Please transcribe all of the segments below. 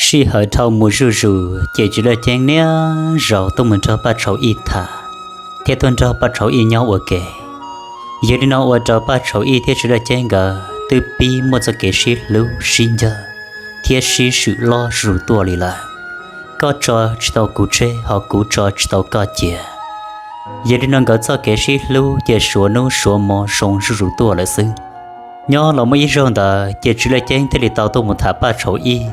Sij hawm dhau mus zuj zus ces Tswv Laj Ceeb niaj zaus tuaj mus nrog Paj Tshauv Ib tham, thiab tuaj nrog Paj Tshauv Ib nyob ua ke. Yog li no ua rau Paj Tshauv Ib thiab Tswv Laj Ceeb nkawd twb pib muaj txoj kev sib hlub sib ncawg thiab sib swm loj zuj zus tuaj li lawm. Koj tso tsis tau kuv tseg, ho kuv tso tsis tau koj cia. Yog li no nkawd txoj kev sib hlub ces suav hnub suav hmo zoo zuj zus tuaj lawm xwb. Nyob los muaj ib zaug ntawd ces Tswv Laj Ceeb thiaj li tau tuaj mus tham Paj Tshauv Ib,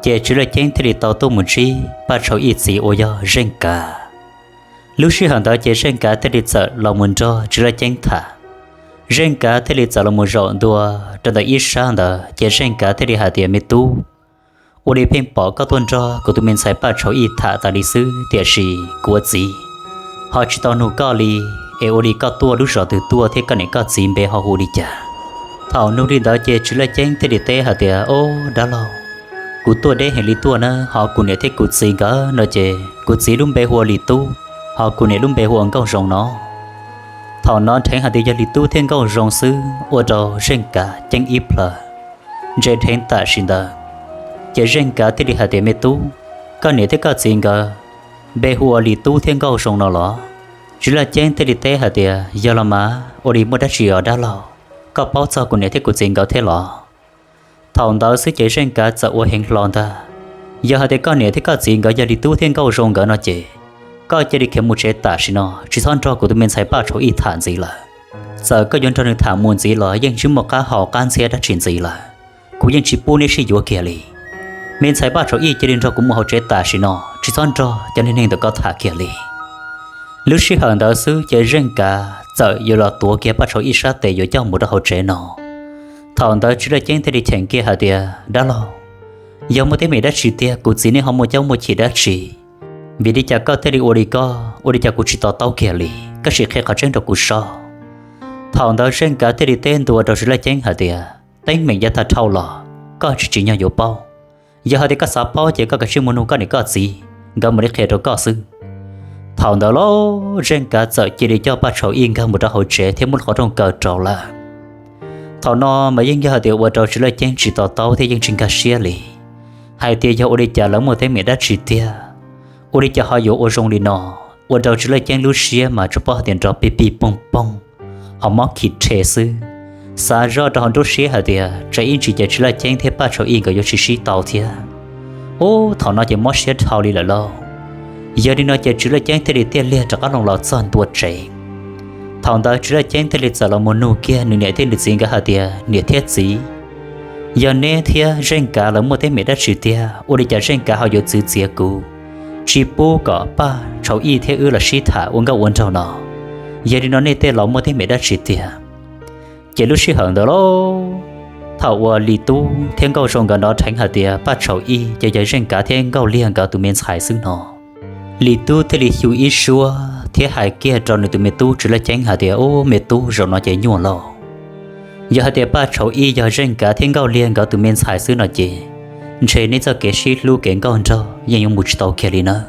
ces Tswv Laj Ceeb thiaj li tau tuaj mus ntsib Paj Tshauv Ib txiv uas yog Zeej Kav. Lub sij hawm ntawd ces Zeej Kav thiaj li txawm los mus nrog Tswv Laj Ceeb tham. Zeej Kav thiaj li txawm los mus zaum ntua rau ntawm ib sab ntawd ces Zeej Kav thiaj li hais tias, Me tub, ua li pheej pom koj tuaj nrog kuv tus me ntxhais Paj Tshauv Ib tham tas li xwb, tiam sis kuv ua txiv ho tsis tau nug koj li, es ua li koj tuaj lub zos twg tuaj thiab koj niam koj txiv npe ho hu li cas? Thaum nug li ntawd ces Tswv Laj Ceeb thiaj li teb hais tias, Ob dab laug, kuv tuaj deb heev li tuaj na, ho kuv niam thiab kuv txiv nkawd no ces kuv txiv lub npe hu ua Lis Tub, ho kuv niam lub npe hu ua Nkauj Zoo no. Thaum no dheev hais tias yog Lis Tub thiab Nkauj Zoo xwb ua rau Zeej Kav ceeb ib plhaw, ntse dheev tam sim ntawd. Ces Zeej Kav thiaj li hais tias, Me tub, koj niam thiab koj txiv nkawd npe hu ua Lis Tub thiab Nkauj Zoo no los? Tswv Laj Ceeb thiaj li teb hais tias, Yog los mas, ua li muaj dab tsi os dab laug, koj paub txog kuv niam thiab kuv txiv nkawd thiab los? Thaum ntawd xwb ces Zeej Kav txawm ua heev hlo ntag. Yog hais tias koj niam thiab koj txiv nkawd yog Lis Tub thiab Nkauj Zoo nkawd no ces koj cia li khiav mus tsev tam sim no, tsis txhob nrog kuv tus me ntxhais Paj Tshauv Ib tham ntxiv lawm. Txawm koj yuav nrog nws tham mus ntxiv los yeej tsis muaj qab hau qab ntxhiab dab tsi ntxiv lawm. Kuv yeej tsis pub neb sib yuav kiag li. Me ntxhais Paj Tshauv Ib, cia li nrog kuv mus hauv tsev tam sim no, tsis txhob nrog cov neeg ntawm koj tham kiag li. Lub sij hawm ntawd xwb ces Zeej Kav txawm yuav los tuav kiag Paj Tshauv Ib sab tes yuav coj mus rau hauv tsev no. Thaum ntawd Tswv Laj Ceeb thiaj li cheem kiag hais tias, Dab laug, yog muaj teeb meem dab tsi tiag, kuv txiv nej ho muaj caub muaj chim dab tsi? Vim li cas koj thiaj li ua li koj? Ua li cas kuv tsis to taub kiag li? Koj sim qhia qhov tseeb rau kuv saib. Thaum ntawd Zeej Kav thiaj li teb ntua rau Tswv Laj Ceeb hais tias, Teeb meem yav tag dhau los koj tsis tsim nyog yuav paub. Yog hais tias koj xav paub ces koj kav tsij mus nug koj niam koj txiv, nkawd mam li qhia rau koj xwb. Thaum ntawd los Zeej Kav txawm cia li coj Paj Tshauv Ib nkag mus rau hauv tsev thiab muab lub qhov rooj kaw rau lawm. Thaum no mas yeej yog hais tias ua rau Tswv Laj Ceeb tsis to taub thiab yeej tsis nkag siab li, hais tias yog ua li cas lawv muaj teeb meem dab tsi tiag, ua li cas ho yuav ua zoo li no. Ua rau Tswv Laj Ceeb lub siab mas tsuas paub hais tias nrov pij pij pooj pooj, ho mob khi rhe xwb. Xav zoj rau hauv nruab siab hais tias tsam ib ntsis ces Tswv Laj Ceeb thiab Paj Tshauv Ib nkawd yuav tsis sib tau thiab. Ub, thaum no ces mob siab dhau li lawm lauj. Yog li no ces Tswv Laj Ceeb thiaj li tiaj liag rov qab los txog ntua tsev. Thaum ntawd Tswv Laj Ceeb thiaj li txawm los mus nug kiag nws niam thiab nws txiv nkawd hais tias, Niam thiab txiv, yog neb thiab Zeej Kav lawv muaj teeb meem dab tsi tiag, ua li cas Zeej Kav ho yuav txwv txiav kuv, tsis pub kom Paj Tshauv Ib thiab wb los sib tham ua nkauj ua nraug no? Yog li no nej tej laus muaj teeb meem dab tsi tiag? Ces lub sij hawm ntawd lauj, thaum uas Lis Tub thiab Nkauj Zoo nkawd hnov dheev hais tias Paj Tshauv Ib ces yog Zeej Kav thiab Nkauj Liag nkawd tus me ntxhais xwb no, Lis Tub thiaj li xyu ib suab thiab hais kiag rau nws tus me tub Tswv Laj Ceeb hais tias, Ub, me tub, zaum no ces nyuaj lauj. Yog hais tias Paj Tshauv Ib yog Zeej Kav thiab Nkauj Liag nkawd tus me ntxhais xwb no ces ntshe neb txoj kev sib hlub kev nkauj nraug yeej yuav mus tsis tau kiag li nawb.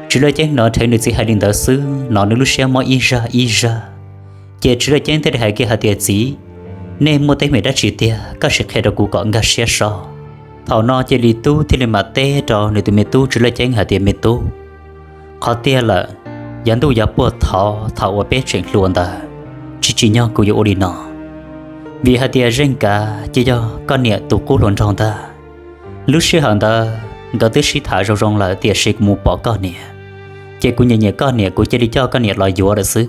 Tswv Laj Ceeb hnov dheev nws txiv hais li ntawd xwb no nws lub siab mob ib zaj ib zaj. Ces Tswv Laj Ceeb thiaj li hais kiag hais tias, Txiv, nej muaj teeb meem dab tsi tiag, koj sim qhia rau kuv kom nkag siab saib. Thaum no ces Lis Tub thiaj li mam teb rau nws tus me tub Tswv Laj Ceeb hais tias, Me tub, qhov tiag lawm, yav ntuj yav puag thaud thaum uas peb tseem hluas ntawd, tsis tsim nyog kuv yuav ua li no, vim hais tias Zeej Kav ces yog koj niam tus qub hluas nraug ntag. Lub sij hawm ntawd nkawd twb sib tham zoo zoo lawm tiam sis kuv mus pom koj niam, ces kuv nyiam nyiam koj niam kuv cia li coj koj niam los yuav lawm xwb.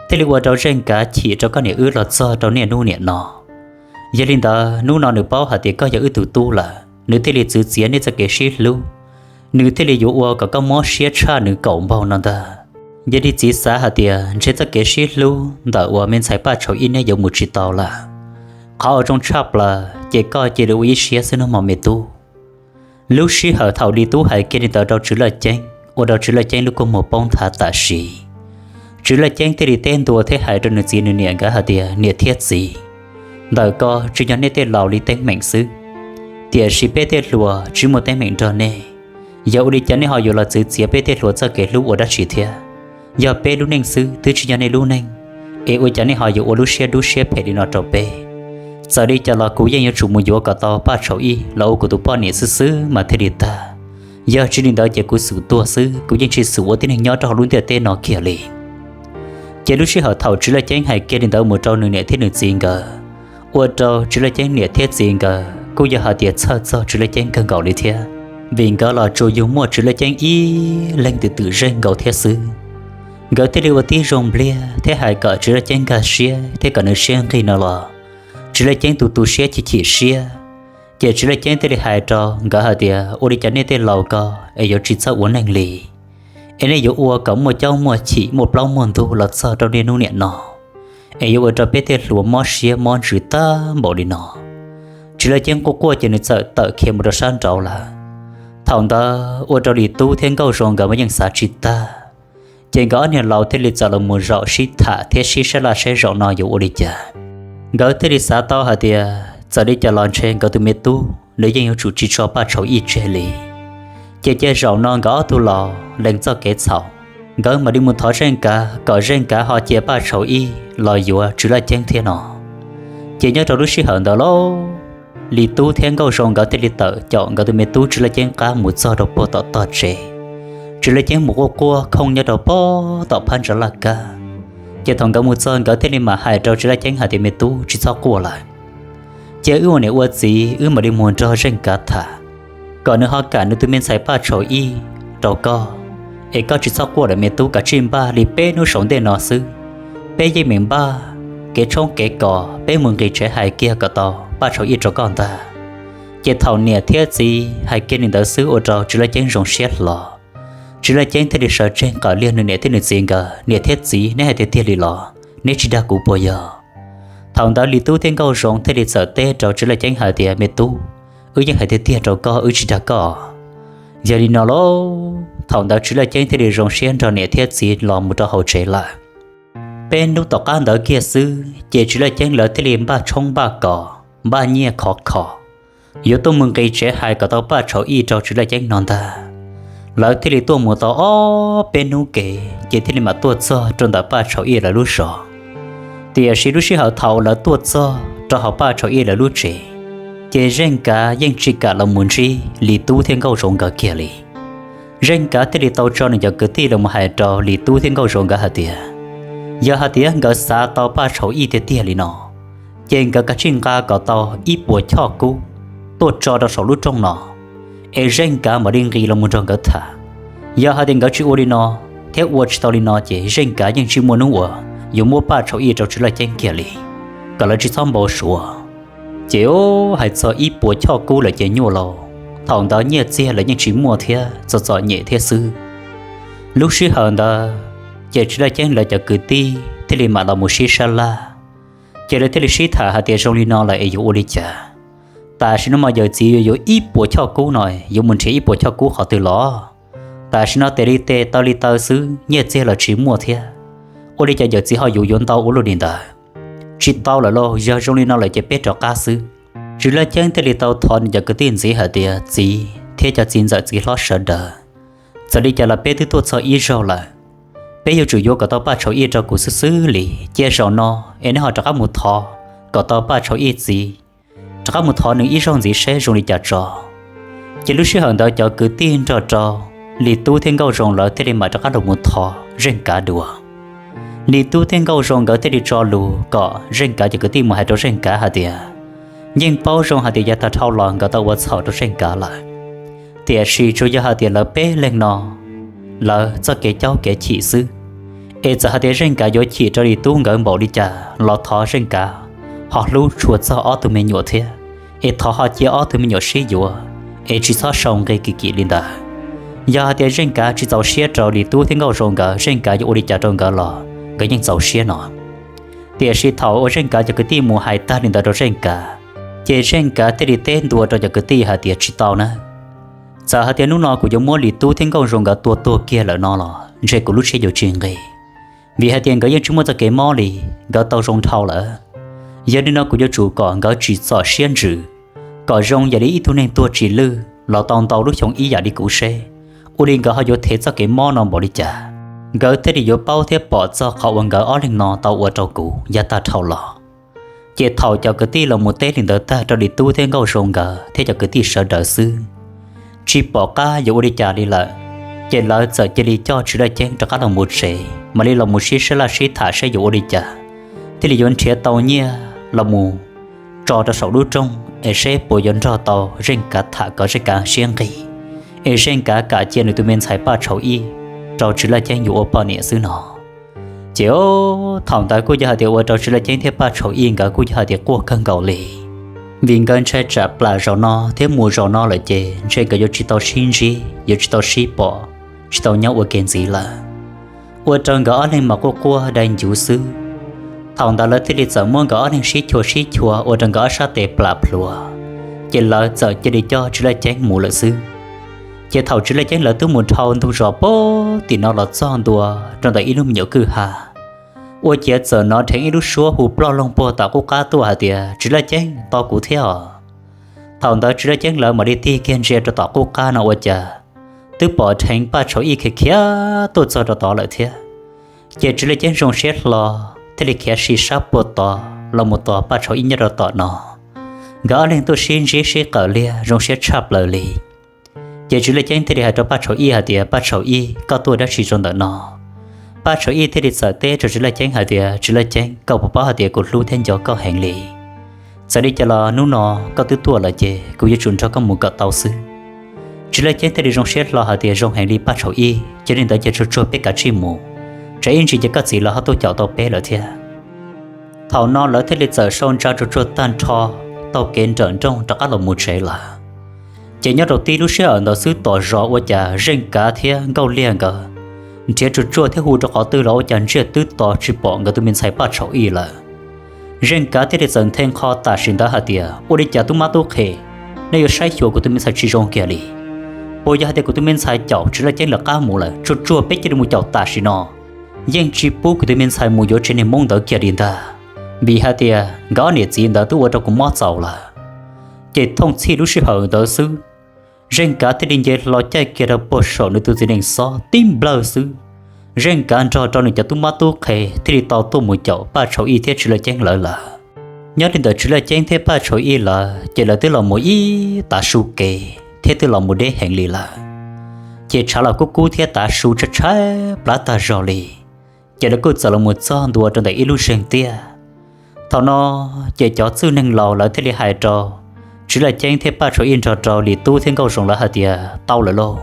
Thiaj li ua rau Zeej Kav chim rau koj niam wb los txog rau niaj hnub niam no. Yog li ntawd hnub no nws paub hais tias koj yog wb tus tub lawm, nws thiaj li txwv txiav nej txoj kev sib hlub, nws thiaj li yuav ua kom koj mob siab tshaj nws kaum npaug no ntag. Yog li txiv xav hais tias ntshe txoj kev sib hlub ntawm uas me ntxhais Paj Tshauv Ib neb yuav mus tsis tau lawm. Qhov uas zoo tshaj plaws ces koj cia li ua ib siab xwb nawb mog me tub. Lub sij hawm thaum Lis Tub hais kiag li ntawd rau Tswv Laj Ceeb ua rau Tswv Laj Ceeb lub kua muag poob nthav tam sim. Tswv Laj Ceeb thiaj li teb ntua thiab hais rau nws txiv nws niam nkawd hais tias, Niam thiab txiv, ntawm ko tsis yog nej tej laus li teeb meem xwb, tiam sis peb tej hluas tsis muaj teeb meem nrog nej. Yog ua li cas nej ho yuav los txwv txiav peb tej hluas txoj kev hlub ua dab tsi thiab? Yog peb lub neej xwb twb tsis yog nej lub neej, es ua cas nej ho yuav ua lub siab dub siab phem li no rau peb? Txawm li cas los kuv yeej yuav tsum mus yuav kom tau Paj Tshaum Ib los ua kuv tus poj niam xwb xwb mas thiaj li tag. Yog tsis li ntawd ces kuv xum tuag xwb, kuv yeej tsis xum ua tib neeg nyob rau hauv lub ntiaj teb no kiag li. Ces lub sij hawm thaum Tswv Laj Ceeb hais kiag li ntawd mus rau nws niam thiab nws txiv nkawd, ua rau Tswv Laj Ceeb niam thiab txiv nkawd kuj yog hais tias txhawj txog Tswv Laj Ceeb kawg nkaus li thiab, vim nkawd los tsuas yug muaj Tswv Laj Ceeb ib leeg twm twm zeej nkaus thiab xwb. Nkawd thiaj li ua tib zoo npliag thiab hais kom Tswv Laj Ceeb nkag siab thiab kom nws siab nqig no los Tswv Laj Ceeb tus tu siab chim chim siab. Ces Tswv Laj Ceeb thiaj li hais rau nkawd hais tias, ua li cas nej tej laus ko es yuav tsis txawj ua neej li, es nej yuav ua kom muaj caub muaj chim muaj plaub muaj ntug los txog rau niaj hnub niam no, es yuav ua rau peb tej hluas mob siab mob ntsws tag npaum li no. Tswv Laj Ceeb quaj quaj ces nws txawm tawm khiav mus rau sab nraud lawm. Thaum ntawd ua rau Lis Tub thiab Nkauj Zoo nkawd mas yeej xav tsis tag. Ces nkawd ob niag laus thiaj li txawm los mus zaum sib tham thiab sib sab laj saib zaum no yuav ua li cas. Nkawd thiaj li xav tau hais tias txawm li cas los ntshe nkawd tus me tub nws yeej yuav tsum tsis tso Paj Tshaum Ib tseg li. Ces cia zaum no nkawd ob tug los lees txoj kev txhaum, nkawd mam li mus thov Zeej Kav kom Zeej Kav ho cia Paj Tshaum Ib los yuav Tswv Laj Ceeb thiab no. Ces nyob rau lub sij hawm ntawd lauj, Lis Tub thiab Nkauj Zoo nkawd thiaj li tawm caum nkawd tus me tub Tswv Laj Ceeb qab mus txog rau puag tom tog tsev. Tswv Laj Ceeb mus quaj quaj khooj nyob rau puag tom phab ntsa laj kab. Ces thaum nkawd mus txog nkawd thiaj li mam hais rau Tswv Laj Ceeb hais tias, me tub, tsis txhob quaj lawm. Cia wb ua niam ua txiv wb mam li mus nrog Zeej Kav tham, kom nws ho kam nws tus me ntxhais Paj Tshaum Ib rau koj. Es koj tsis txhob quaj lawm me tub, kav tsij npaj li peb hnub saum ntej no xwb, peb yeej meem npaj kev tshoob kev kos, peb mus nqis tsev hais kiag kom tau Paj Tshaum Ib rau koj ntag. Ces thaum niam thiab txiv hais kiag li ntawd xwb ua rau Tswv Laj Ceeb zoo siab hlo. Tswv Laj Ceeb thiaj li sawv tsees qawm liag nws niam thiab nws txiv nkawd, niam thiab txiv, neb hais tiag tiag li los? Neb tsis dag kuv puas yog? Thaum ntawd Lis Tub thiab Nkauj Zoo thiaj li txawm teb rau Tswv Laj Ceeb hais tias, me tub, wb yeej hais tiag tiag rau koj, wb tsis dag koj. Yog li no lauj, thaum ntawd Tswv Laj Ceeb thiaj li zoo siab nrog niam thiab txiv los mus rau hauv tsev lawm. Peb hnub tom qab ntawd kiag xwb ces Tswv Laj Ceeb lawv thiaj li npaj tshoob npaj kos, npaj nyiaj khov kho, yuav tuaj mus nqis tsev hais kom tau Paj Tshaum Ib rau Tswv Laj Ceeb no ntag. Lawv thiaj li tuaj mus tau ob peb hnub kev ces thiaj li mam tuaj txog rau ntawm Paj Tshaum Ib lawv lub zos. Tiam sis lub sij hawm thaum lawv tuaj txog rau hauv Paj Tshaum Ib lawv lub tsev, ces Zeej Kav yeej tsis kam los mus ntsib Lis Tub thiab Nkauj Zoo nkawd kiag li. Zeej Kav thiaj li tau tso nws cov kwv tij los mus hais rau Lis Tub thiab Nkauj Zoo nkawd hais tias, yog hais tias nkawd xav tau Paj Tshaum Ib tiag tiag li no, ces nkawd kav tsij nqa kom tau ib puas choj kub tuaj tso rau saum lub rooj no, es Zeej Kav mam li nqis los mus nrog nkawd tham. Yog hais tias nkawd tsis ua li no thiab ua tsis tau li no ces Zeej Kav yeej tsis muaj hnub uas yuav muab Paj Tshaum Ib rau Tswv Laj Ceeb kiag li, kom lawv tsis txhob npau suav. Ces hais txog ib puas choj kub lawm ces nyuaj lauj, thaum ntawd nyiaj txiag lawv yeej tsis muaj thiab txom txom nyem thiab xwb. Lub sij hawm ntawd ces Tswv Laj Ceeb lawv cov kwv tij thiaj li mam los mus sib sab laj. Ces lawv thiaj li sib tham hais tias zoo li no lawm es yuav ua li cas? Tam sim no mas yawm txiv yuav yuav ib puas choj kub no, yuav mus nrhiav ib puas choj kub qhov twg los? Tam sim no tes li tes taw li taw xwb, nyiaj txiag los tsis muaj thiab. Ua li cas yawm txiv ho yuav yuav ntau ua luaj li ntawd? Tsis tau lawm lauj, yog zoo li no lawm ces peb rov qab xwb. Tswv Laj Ceeb thiaj li tau thov nws cov kwv tij ntxiv hais tias, txiv thiab cov txiv ntxawm txiv hlob sawv daws, txawm li cas los peb twb tuaj txog ib zaug lawm. Peb yuav tsum yuav kom tau Paj Tshaum Ib rau kuv xwb xwb li. Cia zaum no es neb ho rov qab mus thov kom tau Paj Tshaum Ib txiv, rov qab mus thov nws ib zaug ntxiv seb zoo li cas tso. Ces lub sij hawm ntawd cov kwv tij nrog rau Lis Tub thiab Nkauj Zoo lawv thiaj li mam rov qab los mus thov Zeej Kav dua. Lis Tub thiab Nkauj Zoo nkawd thiaj li tso lus kom Zeej Kav cov kwv tij mus hais rau Zeej Kav hais tias, yeej paub zoo hais tias yav tag dhau los nkawd tau ua txhaum rau Zeej Kav lawm. Tiam sis tsuas yog hais tias lawv peb leeg no lawv txoj kev caub kev chim xwb, es txawm hais tias Zeej Kav yuav chim rau Lis Tub nkawd npaum li cas los thov Zeej Kav ho hlub tshua txog ob tug me nyuam thiab, es thov ho cia ob tug me nyuam sib yuav, es tsis txhob sau nqi kim kim li ntawd. Yog hais tias Zeej Kav tsis txaus siab rau Lis Tub thiab Nkauj Zoo nkawd, Zeej Kav yuav ua li cas rau nkawd los nkawd yeej txaus siab no. Tiam sis thaum uas Zeej Kav cov kwv tij mus hais tag li ntawd rau Zeej Kav, ces Zeej Kav thiaj li teb ntua rau cov kwv tij hais tias, tsis tau na. Txawm hais tias hnub no kuv yuav muab Lis Tub thiab Nkauj Zoo nkawd tua tuag kiag lawm no los ntshe kuv lub siab yuav tsis nqig, vim hais tias nkawd yeej tsis muaj txoj kev mob li, nkawd tau zoo dhau lawm. Yog li no kuv yuav tsum kom nkawd tsis txom siab ntsws, kom zoo yam li ib tug neeg tuag tsis lwj los tau ntau lub xyoo ib yam li kuv seb, ua li nkawd ho yuav thev txoj kev mob no npaum li cas, nkawd thiaj li yuav paub thiab pom txog qhov uas nkawd ob leeg no tau ua rau kuv yav tag dhau los. Ces thaum cov kwv tij los mus teb li ntawd tag rau Lis Tub thiab Nkauj Zoo nkawd thiab cov kwv tij sawv daws xwb, tsis pom qab yuav ua li cas li lawm, ces lawv txawm cia li coj Tswv Laj Ceeb rov qab los mus tsev mam li los mus sib sab laj sib tham saib yuav ua li cas thiaj li yuav nrhiav tau nyiaj los mus tso rau saum lub rooj es seb puas yuav nrog tau Zeej Kav tham kom Zeej Kav siab nqig, es Zeej Kav kam cia nws tus me ntxhais Paj Tshau Ib rau Tswv Laj Ceeb yuav ua poj niam xwb no. Ces thaum ntawd kuj yog hais tias ua rau Tswv Laj Ceeb thiab Paj Tshau Ib nkawd kuj yog hais tias quaj kawg nkaus li, vim nkawd ntshai tsam plam zaum no thiab mus zaum no lawm ces ntshe nkawd yuav tsis tau sib ntsib, yuav tsis tau sib pom, tsis tau nyob ua ke ntxiv lawm. Ua rau nkawd ob leeg mas quaj quaj dai ncuv xwb. Thaum ntawd lawv thiaj li txawm muab nkawd ob leeg sib chua sib chua ua rau nkawd ob sab tes plam plhuav, ces lawv txawm cia li coj Tswv Laj Ceeb mus lawm xwb. Ces thaum Tswv Laj Ceeb lawv twb mus dhau ntug zos pem tim no los txog ntua rau ntawm ib lub me nyuam kwj ha, ua ciav txawm hnov dheev ib lub suab hu ploj loog puag tom qub qab tuaj hais tias, Tswv Laj Ceeb, tos kuv thiab os. Thaum ntawd Tswv Laj Ceeb lawv mam li tig kiag ntsia rau tom qub qab no ua cas twb pom dheev Paj Tshau Ib khiav khiav tuaj txog rau tod lawm thiab. Ces Tswv Laj Ceeb zoo siab hlo thiaj li khiav si sab puag tod los mus tos Paj Tshau Ib nyob rau tom no. Nkawd ob leeg tuaj sib ntsib sib qawm liag zoo siab tshaj plaws li. Ces Tswv Laj Ceeb thiaj li hais rau Paj Tshau Ib hais tias, Paj Tshau Ib, koj tuaj dab tsi rau ntawm no? Paj Tshau Ib thiaj li txawm teb rau Tswv Laj Ceeb hais tias, Tswv Laj Ceeb, koj puas paub hais tias kuv hlub thiab nco koj heev li. Txawm li cas los hnub no koj twb tuaj lawm ces kuv yuav tsum nrog koj mus kom tau xwb. Tswv Laj Ceeb thiaj li zoo siab hlo hais tias, Zoo heev li Paj Tshau Ib, cia li ntawd ces tsuag tsuag peb kav tsij mus, tsam ib ntsis ces koj txiv lawv ho tuaj caum tau peb lawm thiab. Thaum no lawv thiaj li txawm sau ntsa tsuag tsuag tag nrho taug kev nrawm nrooj rov qab los mus tsev lawm. Ces nyob rau tib lub sij hawm ntawd xwb tom zos ua cas Zeej Kav thiab Nkauj Liag nkawd nrhiav tsuag tsuag thiab hu rau qhov twg los ua cas ntsiag twb to tsis pom nkawd tus me ntxhais Paj Tshau Ib lawm. Zeej Kav thiaj li txawm nthe nqho tam sim ntawd hais tias, Ua li cas tub mab tub qhe, nej yuav saib xyuas kuv tus me ntxhais tsis zoo kiag li? Puas yog hais tias kuv tus me ntxhais caum Tswv Laj Ceeb lawv qab mus lawm? Tsuag tsuag peb cia li mus caum tam sim no, yeej tsis pub kuv tus me ntxhais mus yuav tsev neeg Hmoob ntawd kiag li ntag, vim hais tias nkawd ob niam txiv ntawd twb ua rau kuv mob txaus lawm. Ces thooj txhij lub sij hawm ntawd xwb, Zeej Kav thiaj li nce hlo caij kiag rau puag saum nws tus txiv neej xob tib nplawg xwb, Zeej Kav nrog rau nws cov tub mab tub qhe thiaj li tau tuaj mus caum Paj Tshau Ib thiab Tswv Laj Ceeb lawv lawm. Nyob li ntawm Tswv Laj Ceeb thiab Paj Tshau Ib lawv ces lawv twb los mus ib tav su kev thiab twb los mus deb heev li lawm. Ces tshav los kub kub thiab tav su tshaib tshaib plab tag zog li, ces lawv kuj txawm los mus txog ntua rau ntawm ib lub zeeg tiaj. Thaum no ces cov txwj neeg laus lawv thiaj li hais rau Tswv Laj Ceeb thiab Paj Tshau Ib nrog rau Lis Tub thiab Nkauj Zoo lawv hais tias, Tau lawm lauj,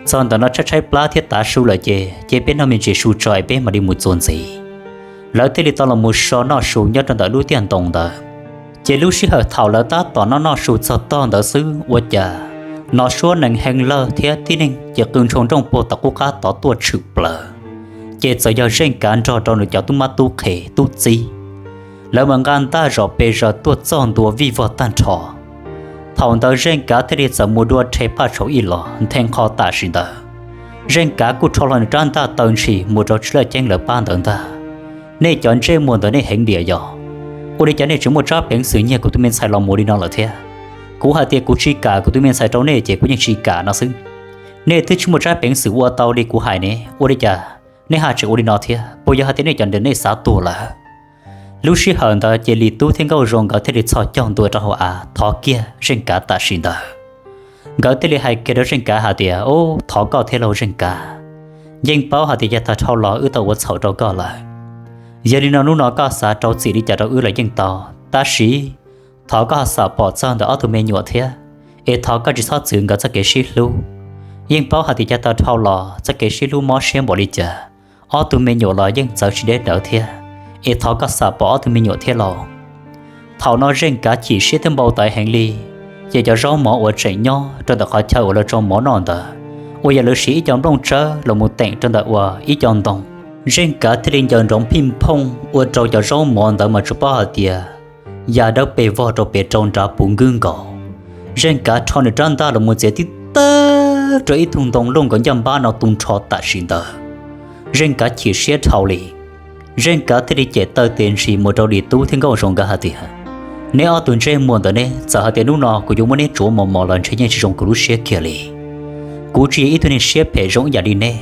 txog ntawm no tshaib tshaib plab thiab tav su lawm ces cia peb noj me ntsis su tso es peb mam li mus txuas ntxiv. Lawv thiaj li tau los mus so noj su nyob rau ntawm lub tiaj ntoo ntawd. Ces lub sij hawm thaum lawv tab tom noj noj su txog tog ntawd xwb ua cas hnov suab nees hee lawg thiab tib neeg ces qw ntshoo nrooj puag tom qub qab tod tuaj tshwm plaws. Ces txawm yog Zeej Kav nrog rau nws cov tub mab tub qhe tub txib, lawv mas nqa ntaj zom pes zaws tuaj txog ntua vij vog tag nrho. Thaum ntawd Zeej Kav thiaj li txawm mus dua rhe Paj Tshau Ib los nthe nqho tam sim ntawd. Zeej Kav kuj rho hlo nws rab ntaj taw ntshis mus rau Tswv Laj Ceeb lawv pab ntawd ntag. Nej cov ntsej muag ntawd nej heev diam yog ua li cas nej tseem muaj tsab peev xwm nyiag kuv tus me ntxhais los mus li no lawm thiab? Kuv hais tias kuv tsis kam kuv tus me ntxhais rau nej ces kuv yeej tsis kam no xwb. Nej twb tsis muaj tsab peev xwm ua tau li kuv hais ne, ua li cas nej haj tseem ua li no thiab? Puas yog hais tias nej cov ntawd nej xav tuag lawm? Lub sij hawm ntawd ces Lis Tub thiab Nkauj Zoo nkawd thiaj li txhos caug ntua rau hauv av thov kiag Zeej Kav tam sim ntawd. Nkawd thiaj li hais kiag rau Zeej Kav hais tias, Ub, thov koj thiab lauj Zeej Kav. Yeej paub hais tias yav tag dhau los wb tau ua txhaum rau koj lawm. Yog li no hnub no koj xav rau txim li cas rau wb los yeej tau, tab sis thov koj ho xam pom txog ntawm ob tug me nyuam thiab, es thov koj tsis txhob txwv nkawd txoj kev sib hlub. Yeej paub hais tias yav tag dhau los txoj kev sib hlub mob siab npaum li cas, ob tug me nyuam los yeej txawv tsis deb dawv thiab, es thov koj xam pom ob tug me nyuam thiab lauj. Thaum no Zeej Kav chim siab thiab npau taws heev li, ces cov zaub mov uas tseem nyob rau ntawm qhov chaw uas lawv tso mov noj ntawd, uas yog lawv siv ib co nplooj tsawb los mus teem rau ntawm uas ib co ntoo, Zeej Kav thiaj li ncaws nroov phij phooj ua rau cov zaub mov ntawd mas tsuas paub hais tias ya dawb pes vog rau pem rau nrad puv nkwb nkaus. Zeej Kav rho nws rab ntaj los mus txiav tib tawg rau ib tug ntoo luj nkaus ncaj npab no tu nrho tam sim ntawd. Zeej Kav chim siab dhau li. Zeej Kav thiaj li cem taw tes ntsis mus rau Lis Tub thiab Nkauj Zoo nkawd hais tias, Neb ob tug ntsej muag ntawd ne, txawm hais tias hnub no kuv yuav muab neb tsuav mos mos los ntshe yeej tsis zoo kuv lub siab kiag li. Kuv tsis yog ib tug neeg siab phem zoo ib yam li neb.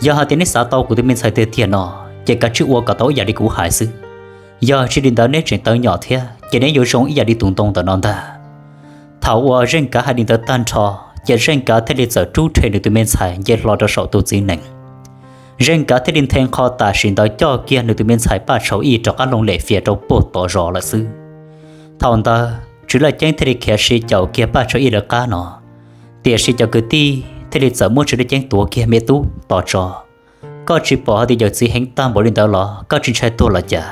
Yog hais tias neb xav tau kuv tus me ntxhais tiag tiag no, ces kav tsij ua kom tau ib yam li kuv hais xwb. Yog tsis li ntawd neb tseem tawv nyom thiab ces neb yuav zoo ib yam li tus ntoo ntawm no ntag. Thaum uas Zeej Kav hais li ntawd tag nrho, ces Zeej Kav thiaj li txawm rub rhe nws tus me ntxhais nce hlo rau saum tus txiv nees. Zeej Kav thiaj li nthe nqho tam sim ntawd coj kiag nws tus me ntxhais Paj Tshau Ib rov qab loo lem fias rau puag tom zos lawm xwb. Thaum ntawd Tswv Laj Ceeb thiaj li khiav si caum kiag Paj Tshau Ib lawv qab no. Tiam sis cov kwv tij thiaj li txawm muab Tswv Laj Ceeb tuav kiag, Me tub, tos tso. Koj tsis pom hais tias yawm txiv heev tag npaum li ntawd los koj tsis ntshai tuag los cas?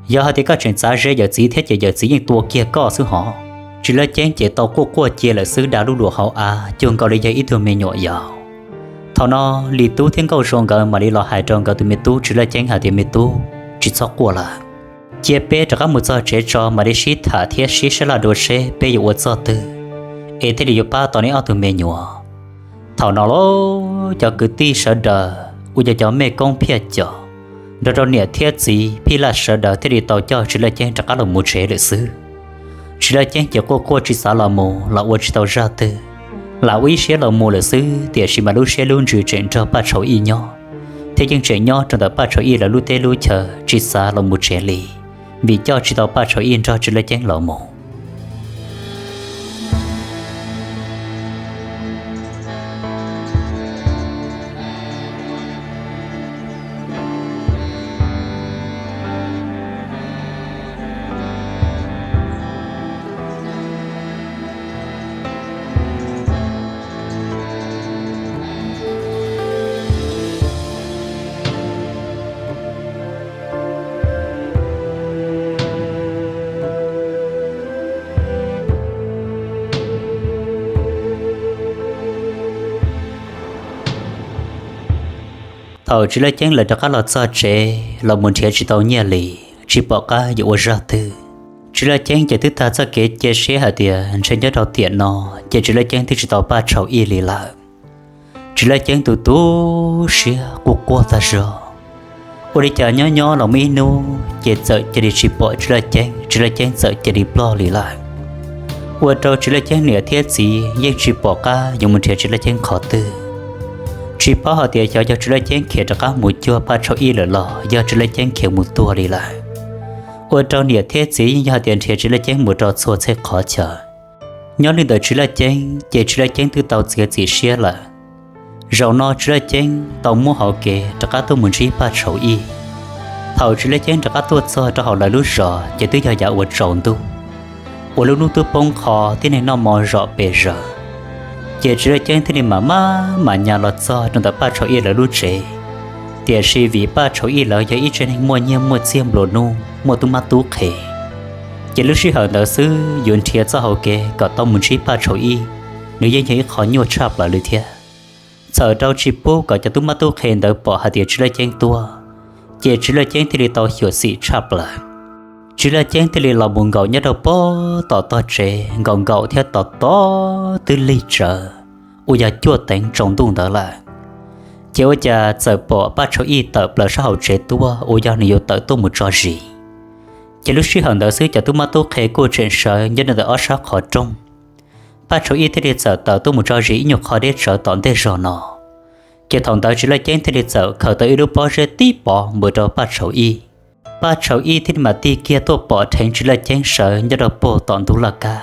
Yog hais tias koj tseem txav ze yawm txiv thiab ces yawm txiv yeej tua kiag koj xwb hov. Tswv Laj Ceeb ces tau quaj quaj cia lawm xwb, da lub luas hauv av cuag nkaus li yog ib tug me nyuam yaus. Thaum no Lis Tub thiab Nkauj Zoo nkawd mam li los hais rau nkawd tus me tub Tswv Laj Ceeb hais tias, Me tub, tsis txhob quaj lawm. Cia peb rov qab mus txog tsev tso mam li sib tham thiab sib sab laj dua seb peb yuav ua txoj twg es thiaj li yuav pab tau neb ob tug me nyuam. Thaum no los cov kwv tij sawv daws uas yog cov mej koob phiaj cos nrog rau niam thiab txiv phij laj sawv daws thiaj li tau coj Tswv Laj Ceeb rov qab los mus tsev lawm xwb. Tswv Laj Ceeb ces quaj quaj tsis xav los mus los ua tsis tau zaj twg, lam ua ib siab los mus lawm xwb, tiam sis mas lub siab lub ntsws tseem nrog Paj Tshau Ib nyob, thiab yeej tseem nyob rau ntawm Paj Tshau Ib lawv lub teb lub chaw tsis xav los mus tsev li, vim coj tsis tau Paj Tshau Ib nrog Tswv Laj Ceeb los mus. Thaum Tswv Laj Ceeb lawv rov qab los txog tsev los mus nrhiav tsis tau nyiaj li, tsis pom qab yuav ua zaj twg. Tswv Laj Ceeb ces twb tag txoj kev cia siab hais tias ntshe nyob rau tiam no ces Tswv Laj Ceeb twb tsis tau Paj Tshau Ib li lawm. Tswv Laj Ceeb tu tu siab quaj quaj tag zog. Ua li cas nyob nyob los muaj ib hnub ces txawm cia li tsis pom Tswv Laj Ceeb, Tswv Laj Ceeb txawm cia li ploj li lawm. Ua rau Tswv Laj Ceeb niam thiab txiv yeej tsis pom qab yuav mus nrhiav Tswv Laj Ceeb qhov twg. Tsis paub hais tias xyov yog Tswv Laj Ceeb khiav rov qab mus cuag Paj Tshau Ib lawm los yog Tswv Laj Ceeb khiav mus tuag li lawm. Ua rau niam thiab txiv yeej yog hais tias nrhiav Tswv Laj Ceeb mus rau txhua txhia qhov chaw. Nyob li ntawm Tswv Laj Ceeb ces Tswv Laj Ceeb twb tau txiav txim siab lawm. Zaum no Tswv Laj Ceeb tau muab hauv kev rov qab tuaj mus ntsib Paj Tshau Ib. Thaum Tswv Laj Ceeb rov qab tuaj txog rau hauv lawv lub zos ces twb yog yav uas tsaus ntuj, uas lub hnub twb poob qho, tib neeg noj mov zom pes zaws. Ces Tswv Laj Ceeb thiaj li mam maj mam nyas los txog rau ntawm Paj Tshau Ib lawv lub tsev. Tiam sis vim Paj Tshau Ib lawv yog ib tsev neeg muaj nyiaj muaj txiag nplua nuj, muaj tub mab tub qhe, ces lub sij hawm ntawd xwb yuav nrhiav txoj hauv kev kom tau mus ntsib Paj Tshau Ib, nws yeej yog ib qho nyuaj tshaj plaws li thiab. Txhawm rau tsis pub kom cov tub mab tub qhe ntawd pom hais tias Tswv Laj Ceeb tuaj, ces Tswv Laj Ceeb thiaj li tau xyuam xim tshaj plaws. Tswv Laj Ceeb thiaj li los mus nkaum nyob rau puag tom tog tsev, nkaum nkaum thiab tos tos twb lig tsawv, uas yog cuaj teev tsaus ntuj ntawd lawm. Ces ua cas txawm pom Paj Tshau Ib tawm plaws sab hauv tsev tuaj uas yog nws yuav tawm tuaj mus tso zis. Ces lub sij hawm ntawd xwb cov tub mab tub qhe kuj tseem sawv nyob rau ntawm ob sab qhov rooj. Paj Tshau Ib thiaj li txawm tawm tuaj mus tso zis ib nyuag qho deb tsawv tom ntej zog no. Ces thaum ntawd Tswv Laj Ceeb thiaj li txawm khaws tau ib lub pob zeb tib pov npws rau Paj Tshau Ib. Paj Tshau Ib thiaj li mam tig kiag tuaj pom dheev Tswv Laj Ceeb sawv nyob rau puag tom ntug laj kab.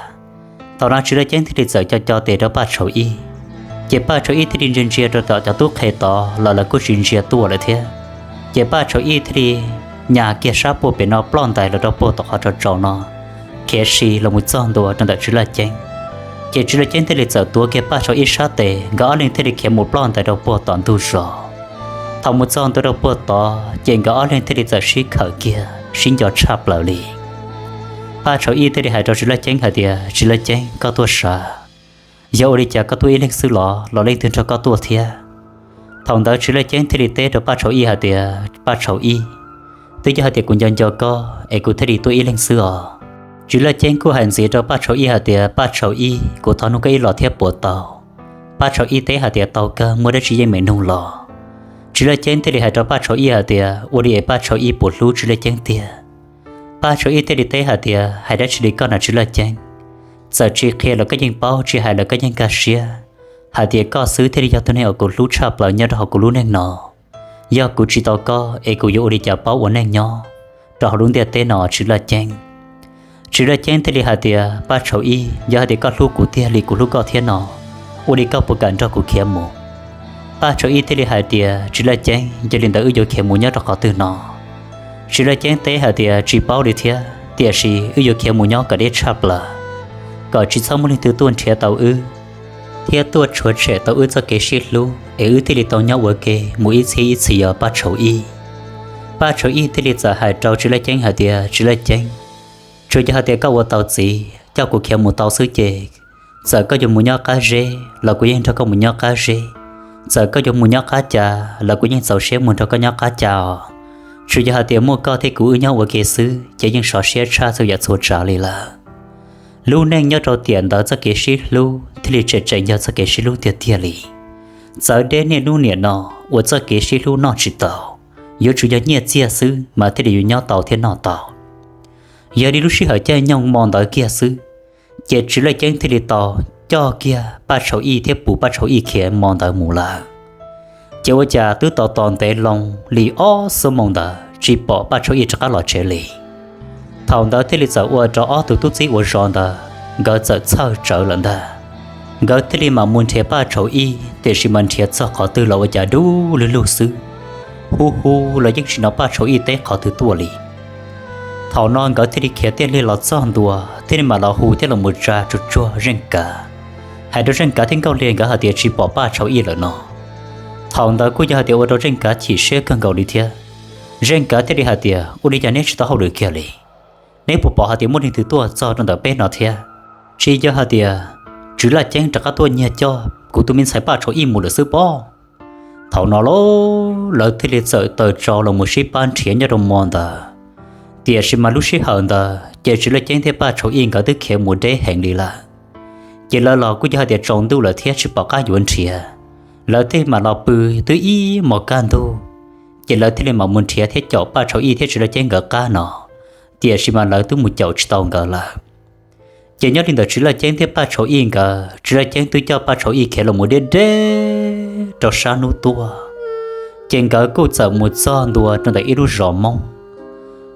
Thaum no Tswv Laj Ceeb thiaj li txawm co co tes rau Paj Tshau Ib, ces Paj Tshau Ib thiaj li ntsia ntsia rau tom cov tub qhe tod los lawv kuj tsis ntsia tuaj lawm thiab. Ces Paj Tshau Ib thiaj li nyas kiag sab puag pem no ploj ntais los rau puag tom qhov tsaus tsaus no, khiav si los mus txog ntua rau ntawm Tswv Laj Ceeb. Ces Tswv Laj Ceeb thiaj li txawm tuav kiag Paj Tshau Ib sab tes, nkawd ob leeg thiaj li khiav mus ploj ntais rau puag tom ntug zos. Thaum mus txog ntua rau puag tod ces nkawd ob leeg thiaj li txawm sib khawm kiag sib nco tshaj plaws li. Paj Tshau Ib thiaj li hais rau Tswv Laj Ceeb hais tias, Tswv Laj Ceeb, koj tuaj sav, yog ua li cas koj tuaj ib leeg xwb los, los leej twg nrog koj tuaj thiab? Thaum ntawd Tswv Laj Ceeb thiaj li teb rau Paj Tshau Ib hais tias, Paj Tshau Ib, twb yog hais tias kuv nco nco koj es kuv thiaj li tuaj ib leeg xwb os. Tswv Laj Ceeb kuj hais ntxiv rau Paj Tshau Ib hais tias, Paj Tshau Ib, kuv thov nug koj ib los thiab puas tau? Paj Tshau Ib teb hais tias, Tau kawg, muaj dab tsi yeej meem nug los. Tswv Laj Ceeb thiaj li hais rau Paj Tshau Ib hais tias, Ua li es Paj Tshau Ib puas hlub Tswv Laj Ceeb tiag? Paj Tshau Ib thiaj li teb hais tias, Hais dab tsi li koj na Tswv Laj Ceeb? Txawm tsis qhia los koj yeej paub, tsis hais los koj yeej nkag siab hais tias koj xwb thiaj li yog tus neeg uas kuv hlub tshaj plaws nyob rau hauv kuv lub neej no. Yog kuv tsis tau koj es kuv yuav ua li cas paub ua neej nyob? rau hauv lub ntiaj teb no Tswv Laj Ceeb. Tswv Laj Ceeb thiaj li hais tias, Paj Tshau Ib, yog hais tias koj hlub kuv tiag li kuv hlub koj thiab no, ua li koj puas kam nrog kuv khiav mus? Paj Tshau Ib thiaj li hais tias, Tswv Laj Ceeb, yog li ntawd wb yuav khiav mus nyob rau qhov twg no? Tswv Laj Ceeb teb hais tias, Tsis paub li thiab, tiam sis wb yuav khiav mus nyob kom deb tshaj plaws, kom tsis txhob muaj leej twg tuaj nrhiav tau wb thiab tuaj tshuav tshem tau wb txoj kev sib hlub es wb thiaj li tau nyob ua ke mus ib txhiab ib txhis os Paj Tshau Ib. Paj Tshau Ib thiaj li txawm hais rau Tswv Laj Ceeb hais tias, Tswv Laj Ceeb, tsuas yog hais tias koj ua tau txiv coj kuv khiav mus tau xwb ces txawm koj yuav mus nyob qab zeb los kuv yeej nrog koj mus nyob qab zeb, txawm koj yuav mus nyob qab ca los kuv yeej txaus siab mus nrog koj nyob qab ca os. Tsuas yog hais tias muaj koj thiab kuv wb nyob ua ke xwb ces yeej sov siab tshaj txhua yam txhua tsav li lawm. Lub neej nyob rau tiam ntawd txoj kev sib hlub thiaj li tseem tseem yog txoj kev sib hlub tiag tiag li. Txawv deb niaj hnub niam no uas txoj kev sib hlub noj tsis tau, yuav tsum yog nyiaj txiag xwb mas thiaj li yuav nyob tau thiab noj tau. Yog li lub sij hawm caij nyoog hmo ntawd kiag xwb, ces Tswv Laj Ceeb thiaj li tau coj kiag Paj Tshau Ib thiab pus Paj Tshau Ib khiav hmo ntawd mus lawm. Ces ua cas twb tos tos ntev loo li ob xuab moos ntawd tsis pom Paj Tshau Ib rov qab los tsev li. Thaum ntawd thiaj li txawm ua rau ob tug tub txib ua zos ntawd nkawd txawm txhawj tsawv lawm ntag. Nkawd thiaj li mam mus nrhiav Paj Tshau Ib, tiam sis mas nrhiav txog qhov twg los ua cas dub lug lug xwb, hu hu los yeej tsis hnov Paj Tshau Ib teb qhov twg tuaj li. Thaum no nkawd thiaj li khiav tiaj liaj los txog ntua thiaj li mam los hu thiab los mus tsa tsuag tsuag Zeej Kav, hais rau Zeej Kav thiab Nkauj Lig nkawd hais tias tsis pom Paj Tshau Ib lawm no. Thaum ntawd kuj yog hais tias ua rau Zeej Kav chim siab kawg nkaus li thiab. Zeej Kav thiaj li hais tias, Ua li cas neb tsis tau hauj lwm kiag li? Neb puas pom hais tias muaj leej twg tuaj txog rau ntawm peb no thiab? Tsis yog hais tias Tswv Laj Ceeb rov qab tuaj nyiag coj kuv tus me ntxhais Paj Tshau Ib mus lawm xwb pob? Thaum no lawv thiaj li txawm taws tso los mus sib pab nrhiav nyob rau hmo ntawd. Tiam sis mas lub sij hawm ntawd ces Tswv Laj Ceeb thiab Paj Tshau Ib nkawd twb khiav mus deb heev li lawm. Ces lawv los kuj yog hais tias tsaus ntuj lawm thiab tsis pom qab yuav nrhiav, lawv thiaj mam los pw twb ib hmos kaj ntug. Ces lawv thiaj li mam mus nrhiav thiab caum Paj Tshau Ib thiab Tswv Laj Ceeb nkawd qab no, tiam sis mas lawv twb mus caum tsis tau nkawd lawm. Ces nyob li ntawd Tswv Laj Ceeb thiab Paj Tshau Ib nkawd, Tswv Laj Ceeb twb coj Paj Tshau Ib khiav los mus deb deb rau sab hnub tuaj. Ces nkawd kuj txawm mus txog ntua rau ntawm ib lub zos Hmoob,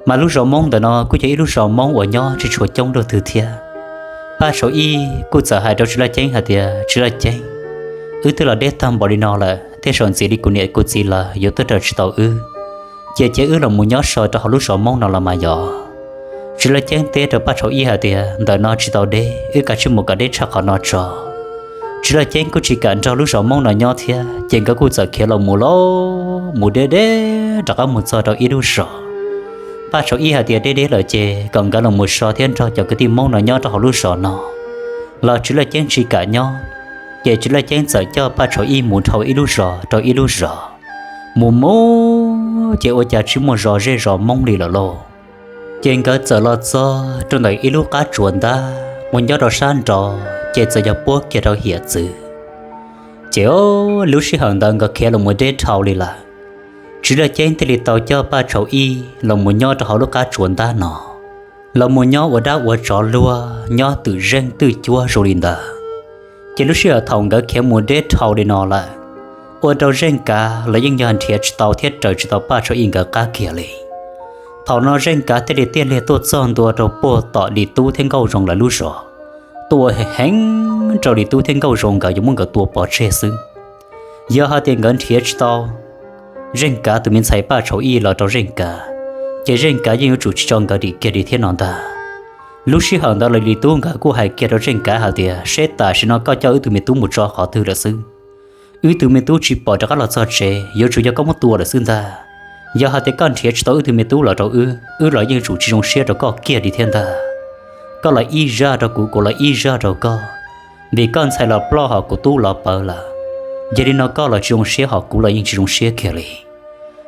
mas lub zos Hmoob ntawm no kuj yog ib lub zos Hmoob uas nyob tsis tshua coob luaj twg thiab. Paj Tshau Ib kuj txawm hais rau Tswv Laj Ceeb hais tias, Tswv Laj Ceeb, wb twb los deb tag npaum li no lawm, tej zaum ntxiv li kuv niam kuv txiv lawv yuav tuaj raws tsis tau wb, ces cia wb los mus nyob so rau hauv lub zos Hmoob no los mas yog. Tswv Laj Ceeb teb rau Paj Tshau Ib hais tias, Ntawm no tsis tau deb, wb kav tsij mus kom deb tshaj qhov no tso. Tswv Laj Ceeb kuj tsis kam nrog lub zos Hmoob no nyob thiab, ces nkawd kuj txawm khiav los mus los mus deb deb rov qab mus txog rau ib lub zos. Paj Tshau Ib hais tias deb deb lawm ces kom nkawd los mus so thiab nrog cov kwv tij Hmoob no nyob rau hauv lub zos no, los Tswv Laj Ceeb tsis kam nyob. Ces Tswv Laj Ceeb txawm coj Paj Tshau Ib mus dhau ib lub zos rau ib lub zos, mus mus ces ua cas tsis muaj zos zej zos Hmoob li lawm lauj. Ces nkawd txawm los txog rau ntawm ib lub qab tsuas ntab uas nyob rau sab nraud ces txawm yog puab kiag rau hiav txwv. Ces lub sij hawm ntawd nkawd khiav los mus deb dhau li lawm. Tswv Laj Ceeb thiaj li tau coj Paj Tshau Ib los mus nyob rau hauv lub qab tsuas ntab no, los mus nyob ua dab ua tsov luag nyob twm zeej twj cuab zoo li ntawd. Ces lub sij hawm thaum nkawd khiav mus deb dhau li no lawm, ua rau Zeej Kav los yeej yog nrhiav tsis tau thiab raws tsis tau Paj Tshau Ib nkawd qab kiag li. Thaum no Zeej Kav thiaj li tiaj liag tuaj txog ntua rau puag tom Lis Tub thiab Nkauj Zoo lawv lub zos, tuaj heev rau Lis Tub thiab Nkauj Zoo nkawd yuav muab nkawd tua pov tseg xwb. Yog hais tias nkawd nrhiav tsis tau Zeej Kav tus me ntxhais Paj Tshau Ib los rau Zeej Kav, ces Zeej Kav yeej yuav tsum tsis tso nkawd dim kiag li thiab no ntag. Lub sij hawm ntawd los Lis Tub nkawd kuj hais kiag rau Zeej Kav hais tias, Seb tam sim no koj coj wb tus me tub mus tso qhov twg lawm xwb? Wb tus me tub tsis pom rov qab los txog tsev, yuav tsum yog koj muab tua lawm xwb ntag. Yog hais tias koj nrhiav tsis tau wb tus me tub los rau wb, wb los yeej yuav tsum tsis zoo siab rau koj kiag li thiab ntag. Koj los ib zaj rau kuv, kuv los ib zaj rau koj, vim koj ntxhais los ploj hos kuv tub los pawv lawm. Yog li no koj los tsis zoo siab hos kuv los yeej tsis zoo siab kiag li.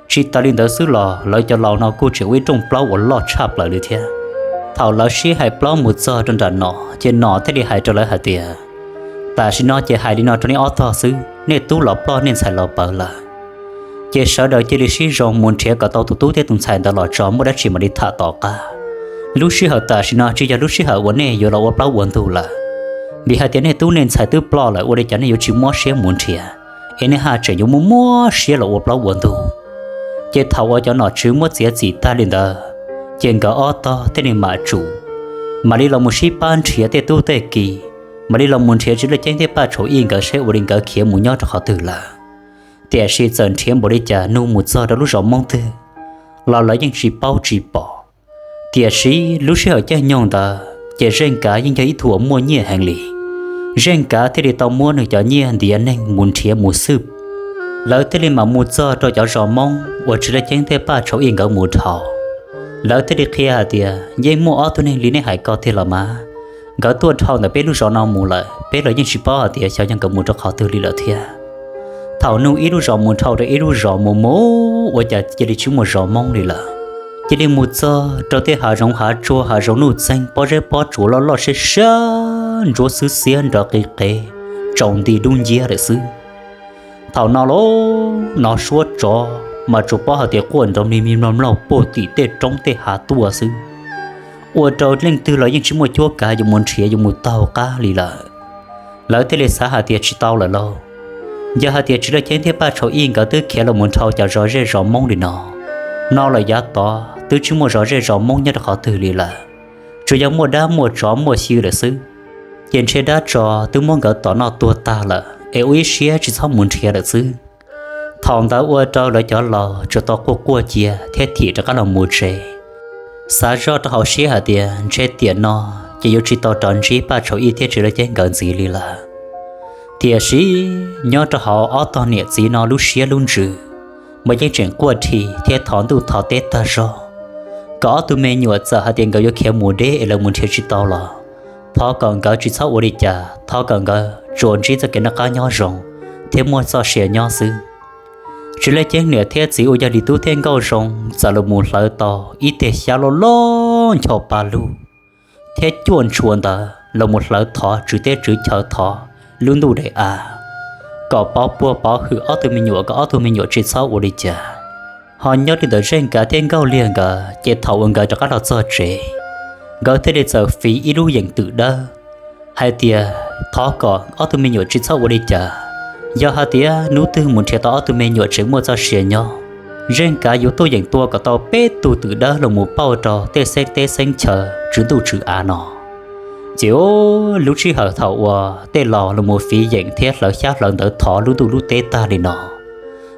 Tsis tas li ntawd xwb los lawv cov laus no kuj tseem ua ib rooj plaub uas loj tshaj plaws li thiab. Thaum lawv sib hais plaub mus txog rau nram Nom ces Nom thiaj li hais rau lawv hais tias, Tam sim no ces hais li no rau nej ob tog xwb, nej tub los ploj nej ntxhais los pawv lawm, ces sawv daws cia li sib zoo mus nrhiav kom tau tus tub thiab tus ntxhais ntawd los tso, muaj dab tsi mam li tham tom qab. Lub sij hawm tam sim no tsis yog lub sij hawm uas nej yuav los ua plaub ua ntug lawm, vim hais tias nej tub nej ntxhais twb ploj lawm, ua li cas nej yuav tsis muab siab mus nrhiav, es nej haj tseem yuav muaj muab siab los ua plaub ua ntug. Ces thaum uas cov nom tswv muab txiav txim tag li ntawd, Ces nkawd ob tog thiaj li mam tsum, mam li los mus sib pab nrhiav tej tub tej ki, mam li los mus nrhiav Tswv Laj Ceeb thiab Paj Tshau Ij nkawd seb ua li nkawd khiav mus nyob rau qhov twg lawm. Tiam sis txawm nrhiav npaum li cas nug mus txog rau lub zos Hmoob twg los lawv yeej tsis paub tsis pom. Tiam sis lub sij hawm caij nyoog ntawd ces Zeej Kav yeej yog ib tug uas muaj nyiaj heev li. Zeej Kav thiaj li tau muab nws cov nyiaj ntiav neeg mus nrhiav mus xwb. Lawv thiaj li mam mus txog rau cov zos Hmoob uas Tswv Laj Ceeb thiab Paj Tshau Ij nkawd mus dhau. Lawv thiaj li qhia hais tias, yeej muaj ob tug neeg li nej hais ko tiag los mas, nkawd tuaj dhau ntawm peb lub zos no mus lawm, peb los yeej tsis paub hais tias xyov yog nkawd mus rau qhov twg li lawm thiab. Thaum nug ib lub zos mus dhau rau ib lub zos mus mus ua cas cia li tsis muaj zos Hmoob li lawm. Cia li mus txog rau tej hav zoov hav tsuag hav zoov nuj txeeg pob zeb pob tsuas loj loj siab siab ntsuab xwb xiab nrov qis qev, tsaus nti dub nciab lawm xwb. Thaum no los hnov suab tsov mas tsuas paub hais tias quaj nrov mlig mlig mloog mloog puag tim tej roob tej hav tuaj xwb. Ua rau leej twg los yeej tsis muaj cuab kav yuav mus nrhiav yuav mus taug qab li lawm. Lawv thiaj li xav hais tias tsis tau lawm lauj, yog hais tias Tswv Laj Ceeb thiab Paj Tshau Ij nkawd twb khiav los mus dhau cov zos zej zos Hmoob li no, no lawm yav tod twb tsis muaj zos zej zos Hmoob nyob rau qhov twg li lawm, tsuas yog muaj dab muaj tsov muaj xyw lawm xwb. Ces ntshe dab tsov twb muab nkawd tom noj tuag tag lawm es ua ib siab tsis txhob mus nrhiav lawm xwb. Thaum ntawd ua rau lawv cov laus tsuas tau quaj quaj cia thiab thim rov qab los mus tsev. Xav zoj rau hauv siab hais tias ntshe tiam no ces yuav tsis tau rov ntsib Paj Tshau Ij thiab Tswv Laj Ceeb nkawd ntxiv li lawm. Tiam sis nyob rau hauv ob tog niam txiv no lub siab lub ntsws mas yeej tseem quaj dhi thiab thov ntuj thov teb tag zog, kom ob tug me nyuam txawm hais tias nkawd yuav khiav mus deb es lawv mus nrhiav tsis tau los thov kom nkawd tsis txhob ua li cas, thov kom nkawd tsuas ntsib txoj kev noj qab nyob zoo thiab muaj txoj sia nyob xwb. Tswv Laj Ceeb niam thiab txiv uas yog Lis Tub thiab Nkauj Zoo txawm los mus hlawv tau ib teg xyab loj loj ncho pa lug thiab cuaj ntshua ntawd los mus hlawv thov tswv teb tswv chaw thov lub ntuj daim av, kom pov puag pov hwm ob tug me nyuam kom ob tug me nyuam tsis txhob ua li cas. Ho nyob li ntawm Zeej Kav thiab Nkauj Liag nkawd ces thaum uas nkawd rov qab los txog tsev, nkawd thiaj li txawm fiv ib lub yeem twm dawb hais tias thov kom ob tug me nyuam tsis txhob ua li cas. Yog hais tias hnub twg mus nrhiav tau ob tug me nyuam tseem muaj txoj sia nyob, Zeej Kav yuav tuaj yeem tua kom tau peb tug twm dawb los mus pauj rau tej xeeb teb xeeb chaw tswv ntuj tswv av no. Ces lub sij hawm thaum uas tej laus los mus fiv yeem thiab hlawv xyab hlawv ntawv thov lub ntuj lub teb tag li no,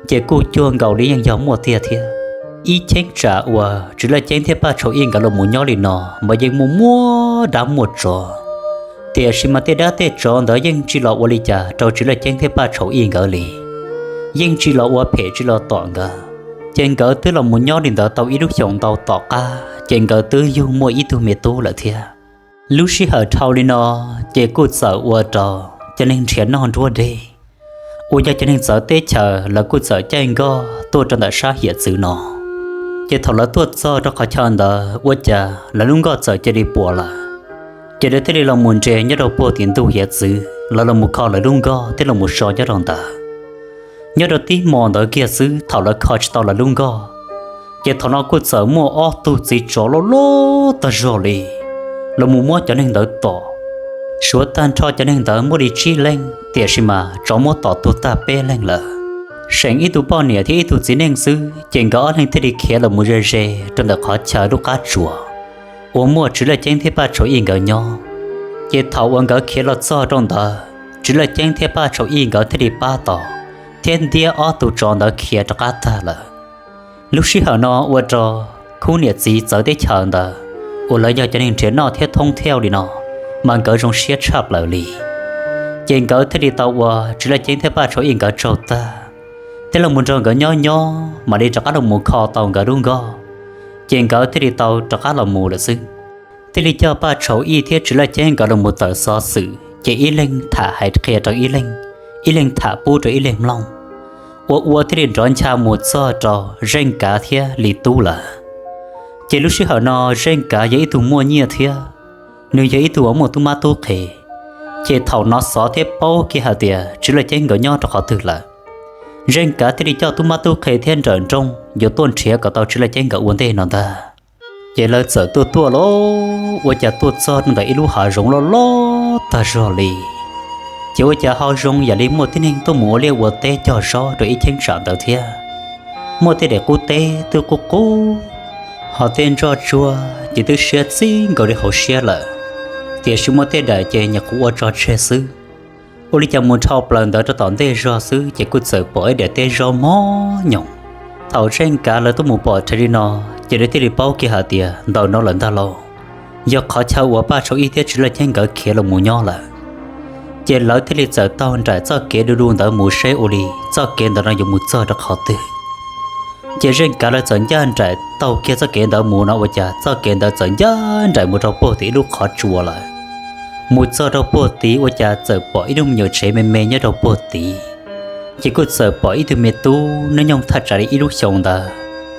ces kuj cuag nkaus li yeej yog muaj tiag thiab. Ib cheeb tsam uas Tswv Laj Ceeb thiab Paj Tshau Ij nkawd los mus nyob li no mas yeej muaj muaj dab muaj tsov, tiam sis mas tej dab tej tsov ntawd yeej tsis los ua li cas rau Tswv Laj Ceeb thiab Paj Tshau Ij nkawd li, yeej tsis los ua phem tsis los tom nkawd. Ces nkawd twb los mus nyob li ntawd tau ib lub xyoos ntau tom qab ces nkawd twb yug muaj ib tug me tub lawm thiab. Lub sij hawm dhau li no ces kuj txawm ua rau cov neeg nrhiav noj nruab deg uas yog cov neeg txawv teb chaws lawv kuj txawm caij nkoj tuaj rau ntawm sab hiav txwv no. Ces thaum lawv tuaj txog rau qhov chaw ntawd ua cas lawv lub nkoj txawm cia li puas lawm. Ces lawv thiaj li los mus nres nyob rau puag tim ntug hiav txwv, lawv los mus kho lawv lub nkoj thiab los mus so nyob rau ntawd. Nyob rau tib hmo ntawd kiag xwb thaum lawv kho tsis tau lawv lub nkoj, ces thaum no kuj txawm muaj ob tug txiv tsov loj loj tag zog li los mus muab cov neeg ntawd tom. Suav tag nrho cov neeg ntawd muaj li tsib leeg tiam sis mas tsov muab tom tuag tag peb leeg lawm. Seem ib tug poj niam thiab ib tug txiv neej xwb ces nkawd ob leeg thiaj li khiav los mus ze ze rau ntawm qhov chaw lub qab tsuas uas muaj Tswv Laj Ceeb thiab Paj Tshau Ij nkawd nyob. Ces thaum uas nkawd khiav los txog rau ntawd, Tswv Laj Ceeb thiab Paj Tshau Ij nkawd thiaj li pab tau thiab ntiab ob tug tsov ntawd khiav rov qab tag lawm. Lub sij hawm no ua rau khub niam txiv txawv teb chaws ntawd uas lawv yog cov neeg nrhiav noj thiab thoob thiauj li no mas nkawd zoo siab tshaj plaws li. Ces nkawd thiaj li tau ua Tswv Laj Ceeb thiab Paj Tshau Ij nkawd tsaug tag, thiab los mus nrog nkawd nyob nyob mam li rov qab los mus kho tau nkawd lub nkoj, ces nkawd thiaj li tau rov qab los mus lawm xwb. Thiaj li coj Paj Tshau Ij thiab Tswv Laj Ceeb nkawd los mus tawm xov xwm ces ib leeg tham hais qhia rau ib leeg, ib leeg tham pub rau ib leeg mloog, ua ua thiaj li nrov ncha mus txog rau Zeej Kav thiab Lis Tub lawm. Ces lub sij hawm no Zeej Kav yog ib tug muaj nyiaj thiab nws yog ib tug uas muaj tub mab tub qhe, ces thaum hnov xov thiab paub kiag hais tias Tswv Laj Ceeb nkawd nyob rau qhov twg lawm, Zeej Kav thiaj li coj tub mab tub qhe thiab nrawm nrooj yuav tuaj nrhiav kom tau Tswv Laj Ceeb nkawd ua ntej no ntag. Ces lawv txawm tuaj tuaj los ua cas tuaj txog rau ntawm ib lub hav zoov loj loj tag zog li. Ces ua cas ho zoo yam li muaj tib neeg tuaj mus ua liaj ua teb cog zaub rau ib cheeb tsam ntawd thiab. Muaj tej daim qub teb twb qub qub, Ho tej ntsoj tsuag ces twb siab txij nkaus li hauv siab lawm, tiam sis muaj tej daim ces nyuam qhuav ua tso tseg xwb. Ua li cas mus dhau plaws ntawd rau tom ntej zog xwb ces kuj txawm pom ib daim teb zaub mos nyoos. Thaum Zeej Kav lawv tuaj mus pom rhe li no, ces lawv thiaj li paub kiag hais tias ntawm no lawm ntag lauj, yog qhov chaw uas Paj Tshau Ib thiab Tswv Laj Ceeb nkawd khiav los mus nyob lawm. Ces lawv thiaj li txawm taug nraim txoj kev du du ntawd mus seb ua li txoj kev ntawd no yuav mus txog rau qhov twg. Ces Zeej Kav lawv txawm ncaj nraim taug kiag txoj kev ntawd mus no ua cas txoj kev ntawd txawm ncaj nraim mus rau puag tim ib lub qhov tsua lawm. Mus txog rau puag tid ua cas txawm pom ib lub me nyuam tsev me me nyob rau puag tid. Ces kuj txawm pom ib tug me tub nyob nyoog thaj tsam li ib lub xyoos ntawd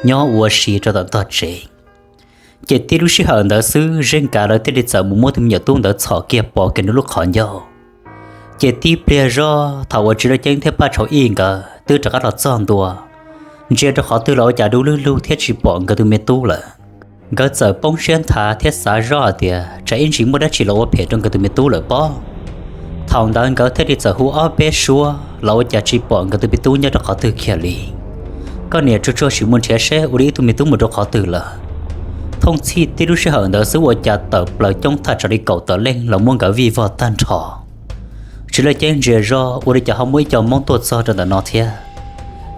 nyob ua si rau tom ntog tsev. Ces tib lub sij hawm ntawd xwb Zeej Kav lawv thiaj li txawm mus muab tus me nyuam tub ntawd txhom kiag pov kiag nws lub qhov ncauj. Ces tib pliag zog thaum uas Tswv Laj Ceeb thiab Paj Tshau Ib nkawd twb rov qab los txog ntua, ntsia rau qhov twg los ua cas dub lug lug thiab tsis pom nkawd tus me tub lawm. Nkawd txawm poob siab nthav thiab xav zoj hais tias tsam ib ntsis muaj dab tsi los ua phem rau nkawd tus me tub lawm pob. Thaum ntawd nkawd thiaj li txawm hu ob peb suab los ua cas tsis pom nkawd tus me tub nyob rau qhov twg kiag li. Koj niam tsuag tsuag sim mus nrhiav seb ua li ib tug me tub mus rau qhov twg lawm. Thooj txhij tib lub sij hawm ntawd xwb ua cas tawm plaws coob thaj tsam li kaum tawm leej los muab nkawd vij vog tag nrho. Tswv Laj Ceeb ntsia zoj ua li cas ho muaj ib co Hmoob tuaj txog rau ntawm no thiab.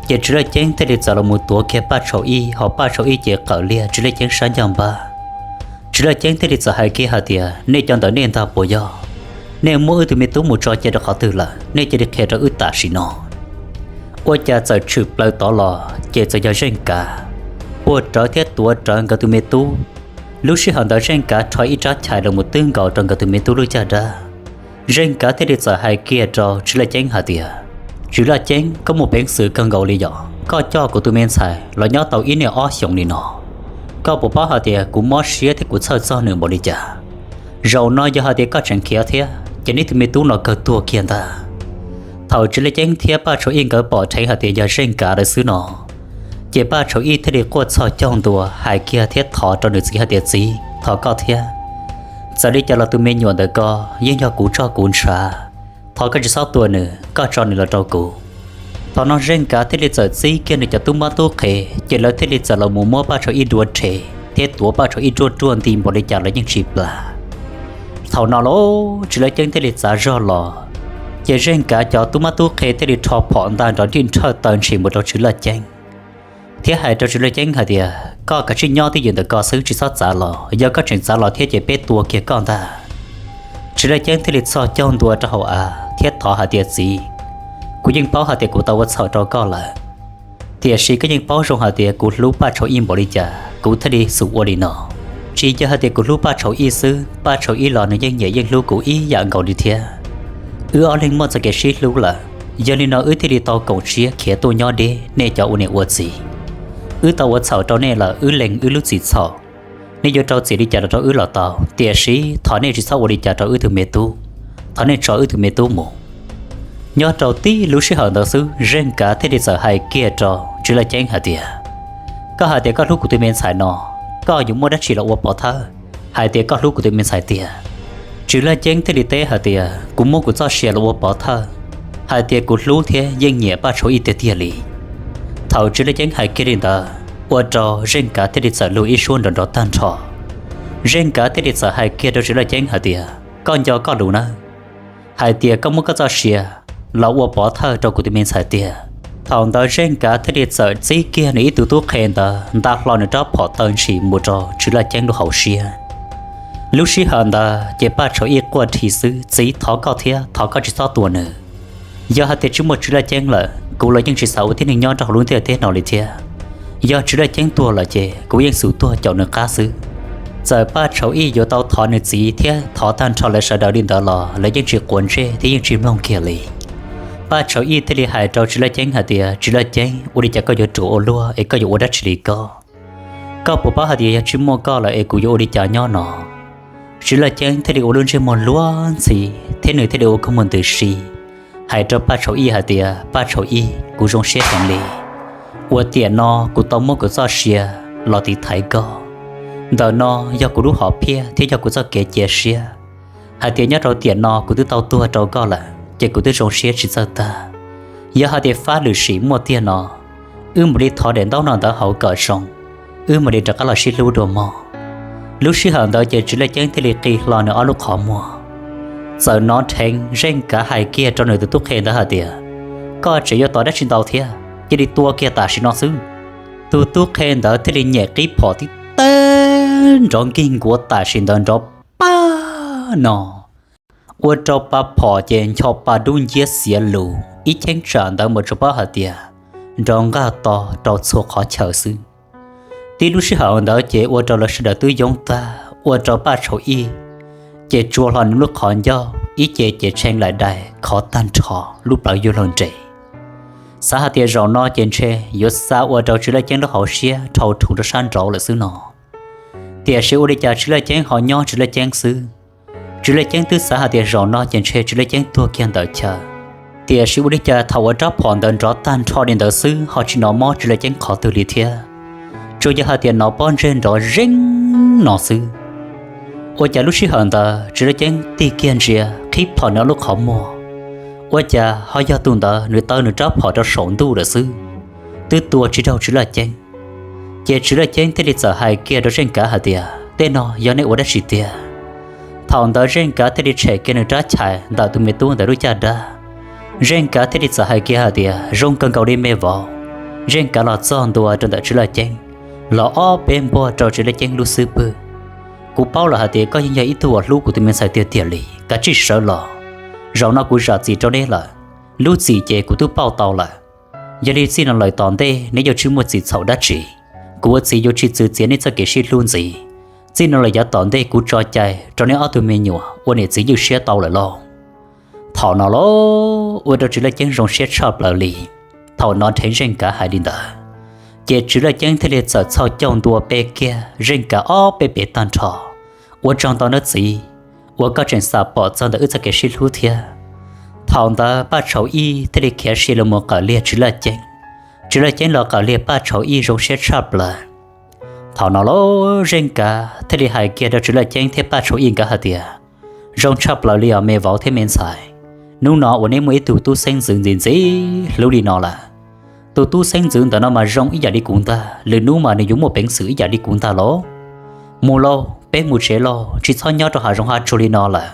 Ces Tswv Laj Ceeb thiaj li txawm los mus tuav kiag Paj Tshau Ib, ho Paj Tshau Ib ces qawm liag Tswv Laj Ceeb sab ncaj npab. Tswv Laj Ceeb thiaj li txawm hais kiag hais tias nej cov ntawm nej ntag puas yog? Nej muab wb tus me tub mus tso cia rau qhov twg lawm? Nej cia li qhia rau wb tam sim no. Ua cas txawm tshwm plaws tod los ces txawm yog Zeej Kav puag rawv thiab tuav rawv nkawd tus me tub. Lub sij hawm ntawd Zeej Kav rho ib rab chais los mus twb nkaus rau nkawd tus me tub lub caj dab. Zeej Kav thiaj li txawm hais kiag rau Tswv Laj Ceeb hais tias, Tswv Laj Ceeb, koj muaj peev xwm kawg nkaus li yom, koj coj kuv tus me ntxhais los nyob tau ib niaj ob xyoos li no, koj puas paub hais tias kuv mob siab thiab kuv txhawj txog nws npaum li cas? Zaum no yog hais tias koj tseem khiav thiab ces neb tus me tub no kawg tuag kiag ntag. Thaum Tswv Laj Ceeb thiab Paj Tshau Ib nkawd pom dheev hais tias yog Zeej Kav lawv xwb no, ces Paj Tshau Ib thiaj li quaj txhog caug ntua hais kiag thiab thov rau nws txiv hais tias, Txiv, thov koj thiab. Txawm li cas los tus me nyuam ntawm ko yeej yog kuv txoj kuv ntshav. Thov koj tsis txhob tua nws, koj tso nws los rau kuv. Thaum no Zeej Kav thiaj li txawm txib kiag nws cov tub mab tub qhe, ces lawv thiaj li txawm los mus muab Paj Tshau Ib dua rhe thiab tuav Paj Tshau Ib ruaj ruaj nti npaum li cas los yeej tsis plam. Thaum no los Tswv Laj Ceeb thiaj li txav zog los, ces Zeej Kav cov tub mab tub qhe thiaj li rho phom nta nrov nrij nrhawj taw ntshis mus rau Tswv Laj Ceeb, thiab hais rau Tswv Laj Ceeb hais tias, Koj kav tsij nyob twj ywm ntawm ko xwb, tsis txhob txav los, yog koj tseem txav los thiab ces peb tua kiag koj ntag. Tswv Laj Ceeb thiaj li txhog caug ntua rau hauv av thiab thov hais tias, Txiv, kuv yeej paub hais tias kuv tau ua txhaum rau koj lawm, tiam sis koj yeej paub zoo hais tias kuv hlub Paj Tshau Ib npaum li cas kuv thiaj li xum ua li no. Tsis yog hais tias kuv hlub Paj Tshau Ib xwb, Paj Tshau Ib los nws yeej nyiam yeej hlub kuv ib yam nkaus li thiab. Wb ob leeg muaj txoj kev sib hlub lawm, yog li no wb thiaj li tau koom siab khiav tuaj nyob deb nej cov ua niam ua txiv. Wb tau ua txhaum rau nej lawm, wb lees wb lub txim txhaum. Nej yuav rau txim li cas los rau wb los tau, tiam sis thov nej tsis txhob ua li cas rau wb tus me tub. Thov nej tso wb tus me tub mus. Nyob rau tib lub sij hawm ntawd xwb Zeej Kav thiaj li txawm hais kiag rau Tswv Laj Ceeb hais tias, Koj hais tias koj hlub kuv tus me ntxhais no, koj yuav muaj dab tsi los ua pov thawj hais tias koj hlub kuv tus me ntxhais tiag? Tswv Laj Ceeb thiaj li teb hais tias, Kuv muab kuv txoj sia los ua pov thawj hais tias kuv hlub thiab yeej nyiam Paj Tshau Ib tiag tiag li. Thaum Tswv Laj Ceeb hais kiag li ntawd, ua rau Zeej Kav thiaj li txawm lug ib suab nrov nrov tag nrho. Zeej Kav thiaj li txawm hais kiag rau Tswv Laj Ceeb hais tias, Koj nco koj lus nawb, hais tias koj muab koj txoj sia los ua pov thawj rau kuv tus me ntxhais tiag. Thaum ntawd Zeej Kav thiaj li txawm txib kiag nws ib tug tub qhe ntawd nta hlo nws rab phom taw ntshis mus rau Tswv Laj Ceeb lub hauv siab. Lub sij hawm ntawd ces Paj Tshau Ib quaj dhi xwb, Txiv, thov koj thiab, thov koj tsis txhob tua nws. Yog hais tias tsis muaj Tswv Laj Ceeb lawm, kuv los yeej tsis xav ua tib neeg nyob rau hauv lub ntiaj teb no li thiab. Yog Tswv Laj Ceeb tuag lawm ces kuv yeej xum tuag caum nws qab xwb. Txawm Paj Tshau Ib yuav tau thov nws txiv thiab thov tag nrho lawv sawv daws li ntawd los lawv yeej tsis quav ntsej thiab yeej tsis mloog kiag li. Paj Tshau Ib thiaj li hais rau Tswv Laj Ceeb hais tias, Tswv Laj Ceeb, ua li cas koj yuav ruam ua luaj es koj yuav ua dab tsi li koj? Koj puas paub hais tias yog tsis muaj koj lawm es kuv yuav ua li cas nyob no? Tswv Laj Ceeb thiaj li ua lub ntsej muag luag ntxhi thiab nws thiaj li ua kua muag ntws si hais rau Paj Tshau Ib hais tias, Paj Tshau Ib, kuv zoo siab heev li uas tiam no kuv tau muab kuv txoj sia los tiv thaiv koj. Ntawm no yog kuv lub hom phiaj thiab yog kuv txoj kev cia siab hais tias nyob rau tiam no kuv twb tau tuag rau koj lawm ces kuv twb zoo siab tsis txawj tag. Yog hais tias fab lwm sim muaj tiag no, wb mam li thov daim ntaub no ntawd hauv kom zoo, wb mam li rov qab los sib hlub dua mog. Lub sij hawm ntawd ces Tswv Laj Ceeb thiaj li qi hlo nws ob lub qhov muag. Txawm hnov dheev Zeej Kav hais kiag rau nws tus tub qhe ntawd hais tias, koj tseem yuav tos dab tsi ntau thiab, cia li tua kiag tam sim no xwb. Tus tub qhe ntawd thiaj li nyem qib phom tib teg nrov nkig nkuav tam sim ntawd nrov pab no, ua rau pa phom ces ncho pa dub nciab xiav lus ib cheeb tsam ntawd mas tsuas paub hais tias nrov nqaj to rau txhua qhov chaw xwb. Tib lub sij hawm ntawd ces ua rau lawv sawv daws twb yoob tag, ua rau Paj Tshauv Ib ces tsuas hlo nws lub qhov ncauj ib ce ces tshee laim dais khov tag nrho, lub plawv yuav luag nres. Xav hais tias zaum no ces ntshe yuav xa ua rau Tswv Laj Ceeb lub hauv siab dhau rhuv rau sab nraud lawm xwb no. Tiam sis ua li cas Tswv Laj Ceeb ho nyob Tswv Laj Ceeb xwb, Tswv Laj Ceeb twb xav hais tias zaum no ces ntshe Tswv Laj Ceeb tuag kiag ntawm chaw. Tiam sis ua li cas thaum uas rab phom ntawd nrov tag nrho li ntawd xwb ho tsis hnov mob Tswv Laj Ceeb qhov twg li thiab, tsuas yog hais tias hnov pob ntseg nrov zeej no xwb. Ua cas lub sij hawm ntawd Tswv Laj Ceeb tig kiag ntsia qhib plho nws ob lub qhov muag, ua cas ho yog tus ntawd nws taw nws rab phom rau saum ntuj lawm xwb, twb tua tsis raug Tswv Laj Ceeb. Ces Tswv Laj Ceeb thiaj li txawm hais kiag rau Zeej Kav hais tias, tej no yog nej ua dab tsi tiag? Thaum ntawd Zeej Kav thiaj li tshem kiag nws rab chais ntawm tus me tub ntawd lub caj dab. Zeej Kav thiaj li txawm hais kiag hais tias, zoo kawg nkaus li me vauv. Zeej Kav los txog ntua rau ntawm Tswv Laj Ceeb, los ob peb npuaj rau Tswv Laj Ceeb lub xub pwg. Kuv paub lawm hais tias koj yeej yog ib tug uas hlub kuv tus me ntxhais tiag tiag li, kav tsij sawv los. Zaum no kuv zam txim rau neb lawm, lub txim ces kuv twb pauj tau lawm. Yog li txij no lawm tom ntej neb yuav tsis muaj txim txhaum dab tsi, kuv ua txiv yuav tsis txwv txiav neb txoj kev sib hlub ntxiv. Txij no lawm yav tom ntej kuv tso cai rau neb ob tug me nyuam ua niam txiv ywj siab tau lawm lauj. Thaum no lauj, ua rau Tswv Laj Ceeb zoo siab tshaj plaws li. Thaum hnov dheev Zeej Kav hais li ntawd, ces Tswv Laj Ceeb thiaj li txawm txhoj caug ntua pe kiag Zeej Kav ob peb pes tag nrho. Ua tsaug ntau nawb txiv, uas koj tseem xam pom txog ntawm wb txoj kev sib hlub thiab. Thaum ntawd Paj Tshauv Ib thiaj li khiav sia los mus qawm liag Tswv Laj Ceeb. Tswv Laj Ceeb los qawm liag Paj Tshauv Ib zoo siab tshaj plaws. Thaum no lauj, Zeej Kav thiaj li hais kiag rau Tswv Laj Ceeb thiab Paj Tshauv Ib nkawd hais tias, zoo tshaj plaws li os me vauv thiab me ntxhais. Hnub no uas neb muaj ib tug tub xeeb ntxwv ntxim ntxim hlub li no lawm. Tus tub xeeb ntxwv ntawm no mas zoo ib yam li kuv ntag, lwm hnub mas nws yuav muaj peev xwm ib yam li kuv ntag lauj. Mus lauj, peb mus tsev lauj, tsis txhob nyob rau hav zoov hav tsuag li no lawm.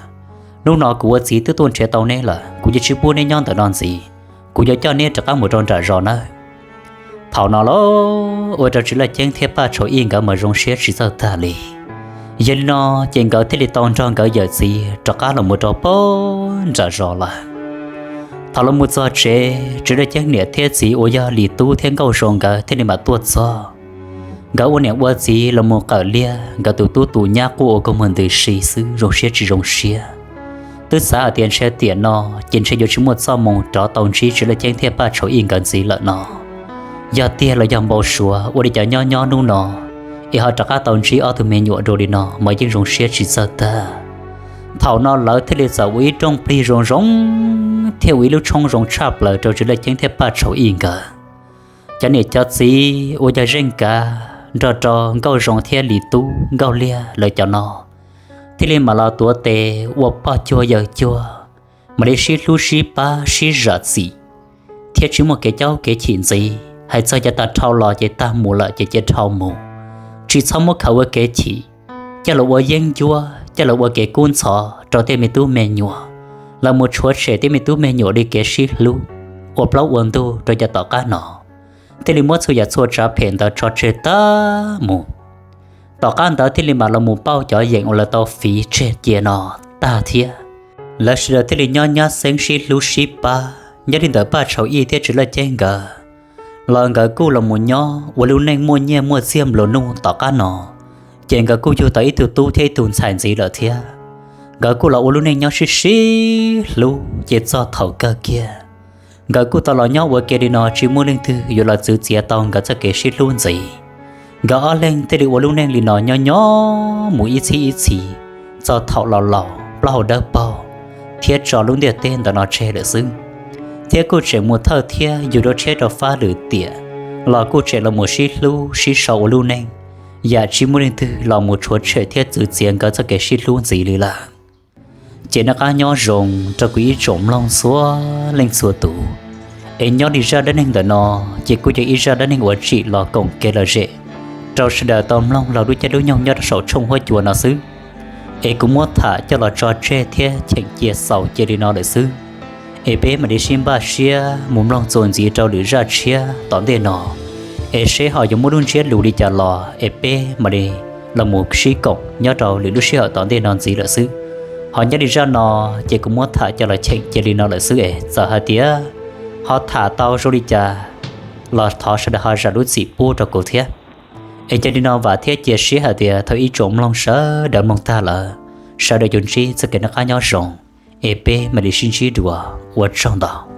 Hnub no kuv ua txiv twb tuaj nrhiav tau neb lawm, kuv yuav tsis pub neb nyob ntawm no ntxiv. Kuv yuav coj neb rov qab mus rau nram zos nawb. Thaum no lauj, ua rau Tswv Laj Ceeb thiab Paj Tshauv Ib nkawd mas zoo siab tsis txawj tag li. Yog li no, ces nkawd thiaj li tau nrog nkawd yawm txiv rov qab los mus rau pem nram zos lawm. Thaum los mus txog tsev, Tswv Laj Ceeb niam thiab txiv uas yog Lis Tub thiab Nkauj Zoo nkawd thiaj li mam tuaj txog. Nkawd ua niam ua txiv los mus qawm liag nkawd tus tub tus nyab quaj ua kua muag ntws si xwb, zoo siab tsis zoo siab. Twb xav hais tias ntshe tiam no ces ntshe yuav tsis muaj txoj moo rov tau ntsib Tswv Laj Ceeb thiab Paj Tshauv Ib nkawd ntxiv lawm no. Yog tiag los yog npau suav, ua li cas nyob nyob hnub no es ho rov qab tau ntsib ob tug me nyuam dua li no mas yeej zoo siab tsis txawj tag. Thaum no lawv thiaj li txawm ua ib rooj plig zoo zoo thiab ua ib lub tshoob zoo tshaj plaws rau Tswv Laj Ceeb thiab Paj Tshauv Ib nkawd. Cov niam cov txiv uas yog Zeej Kav nrog rau Nkauj Zoo thiab Lis Tub Nkauj Liag lawv cov no thiaj li mam los tuav tes ua poj cuag yawm cuag, mam li sib hlub sib pab sib zam txim, thiab tsis muaj kev caub kev chim ntxiv. Hais txog cov tag dhau los ces tag mus lawm ces cia dhau mus, tsis txhob muab khaws ua kev chim, coj los ua yeeb ncuab, coj los ua kev kub ntxhov rau tej me tub me nyuam, los mus tshuav tshem tej me tub me nyuam li kev sib hlub ua plaub ua ntug rau yav tom qab no. Thiaj li muab txhua yam txhua tsav phem ntawd tso tseg tag mus. Tom qab ntawd thiaj li mam los mus pauj cov yeem uas lawv tau fiv tseg cia no tag thiab. Lawv sawv daws thiaj li nyob nyab xeeb sib hlub sib pab. Nyob li ntawm Paj Tshauv Ib thiab Tswv Laj Ceeb nkawd los nkawd kuj los mus nyob ua lub neej muaj nyiaj muaj txiag nplua nuj tom qab no, ces nkawd kuj yug tau ib tug tub thiab ib tug ntxhais ntxiv lawm thiab. Nkawd kuj los ua lub neej nyob sib sib hlub ces txog thaum kawg kiag nkawd kuj tau los nyob ua ke li no tsis muaj leej twg yuav los txwv txiav tau nkawd txoj kev sib hlub ntxiv. Nkawd ob leeg thiaj li ua lub neej li no nyob nyob mus ib txhis ib txhis, txog thaum los laus plaub hau dawb paug thiab tso lub ntiaj teb ntawm no tseg lawm xwb. Thiab kuj tseem mus thawj thiab yug rau tshiab rau fab lwm tiam los kuj tseem los mus sib hlub sib sau ua lub neej, yam tsis muaj leej twg los mus tshuav tshem thiab txwv txiav nkawd txoj kev sib hlub ntxiv li lawm. Ces noj qab nyob zoo rau kuv ib tsoom mloog txhua leej txhua tus. Es nyob li zaj dab neeg ntawm no, ces kuj yog ib zaj dab neeg uas tsim los koom kev lom zem rau sawv daws tau mloog los lub caij lub nyoog nyob rau saum tshooj huab cua no xwb. Es kuv muab tham coj los tso tseg thiab cheem cia xaus cia li no lawm xwb. Es peb mam li sib npaj siab mus mloog txuas ntxiv rau lwm zaj tshiab tom ntej no, es seb ho yuav muaj lub ntsiab lus li cas los es peb mam li los mus sib koom nyob rau lwm lub sij hawm tom ntej no ntxiv lawm xwb. Ho nyob li zaj no ces kuv muab tham coj los cheem cia li no lawm xwb es txawm hais tias ho tham tau zoo li cas los thov sawv daws ho zam lub txim pub rau kuv thiab. Es cia li no vam thiab cia siab hais tias thaum ib tsoom mloog sawv daws mloog tag lawm, sawv daws yuav ntsib txoj kev noj qab nyob zoo, es peb mam li sib ntsib dua, ua tsaug ntau.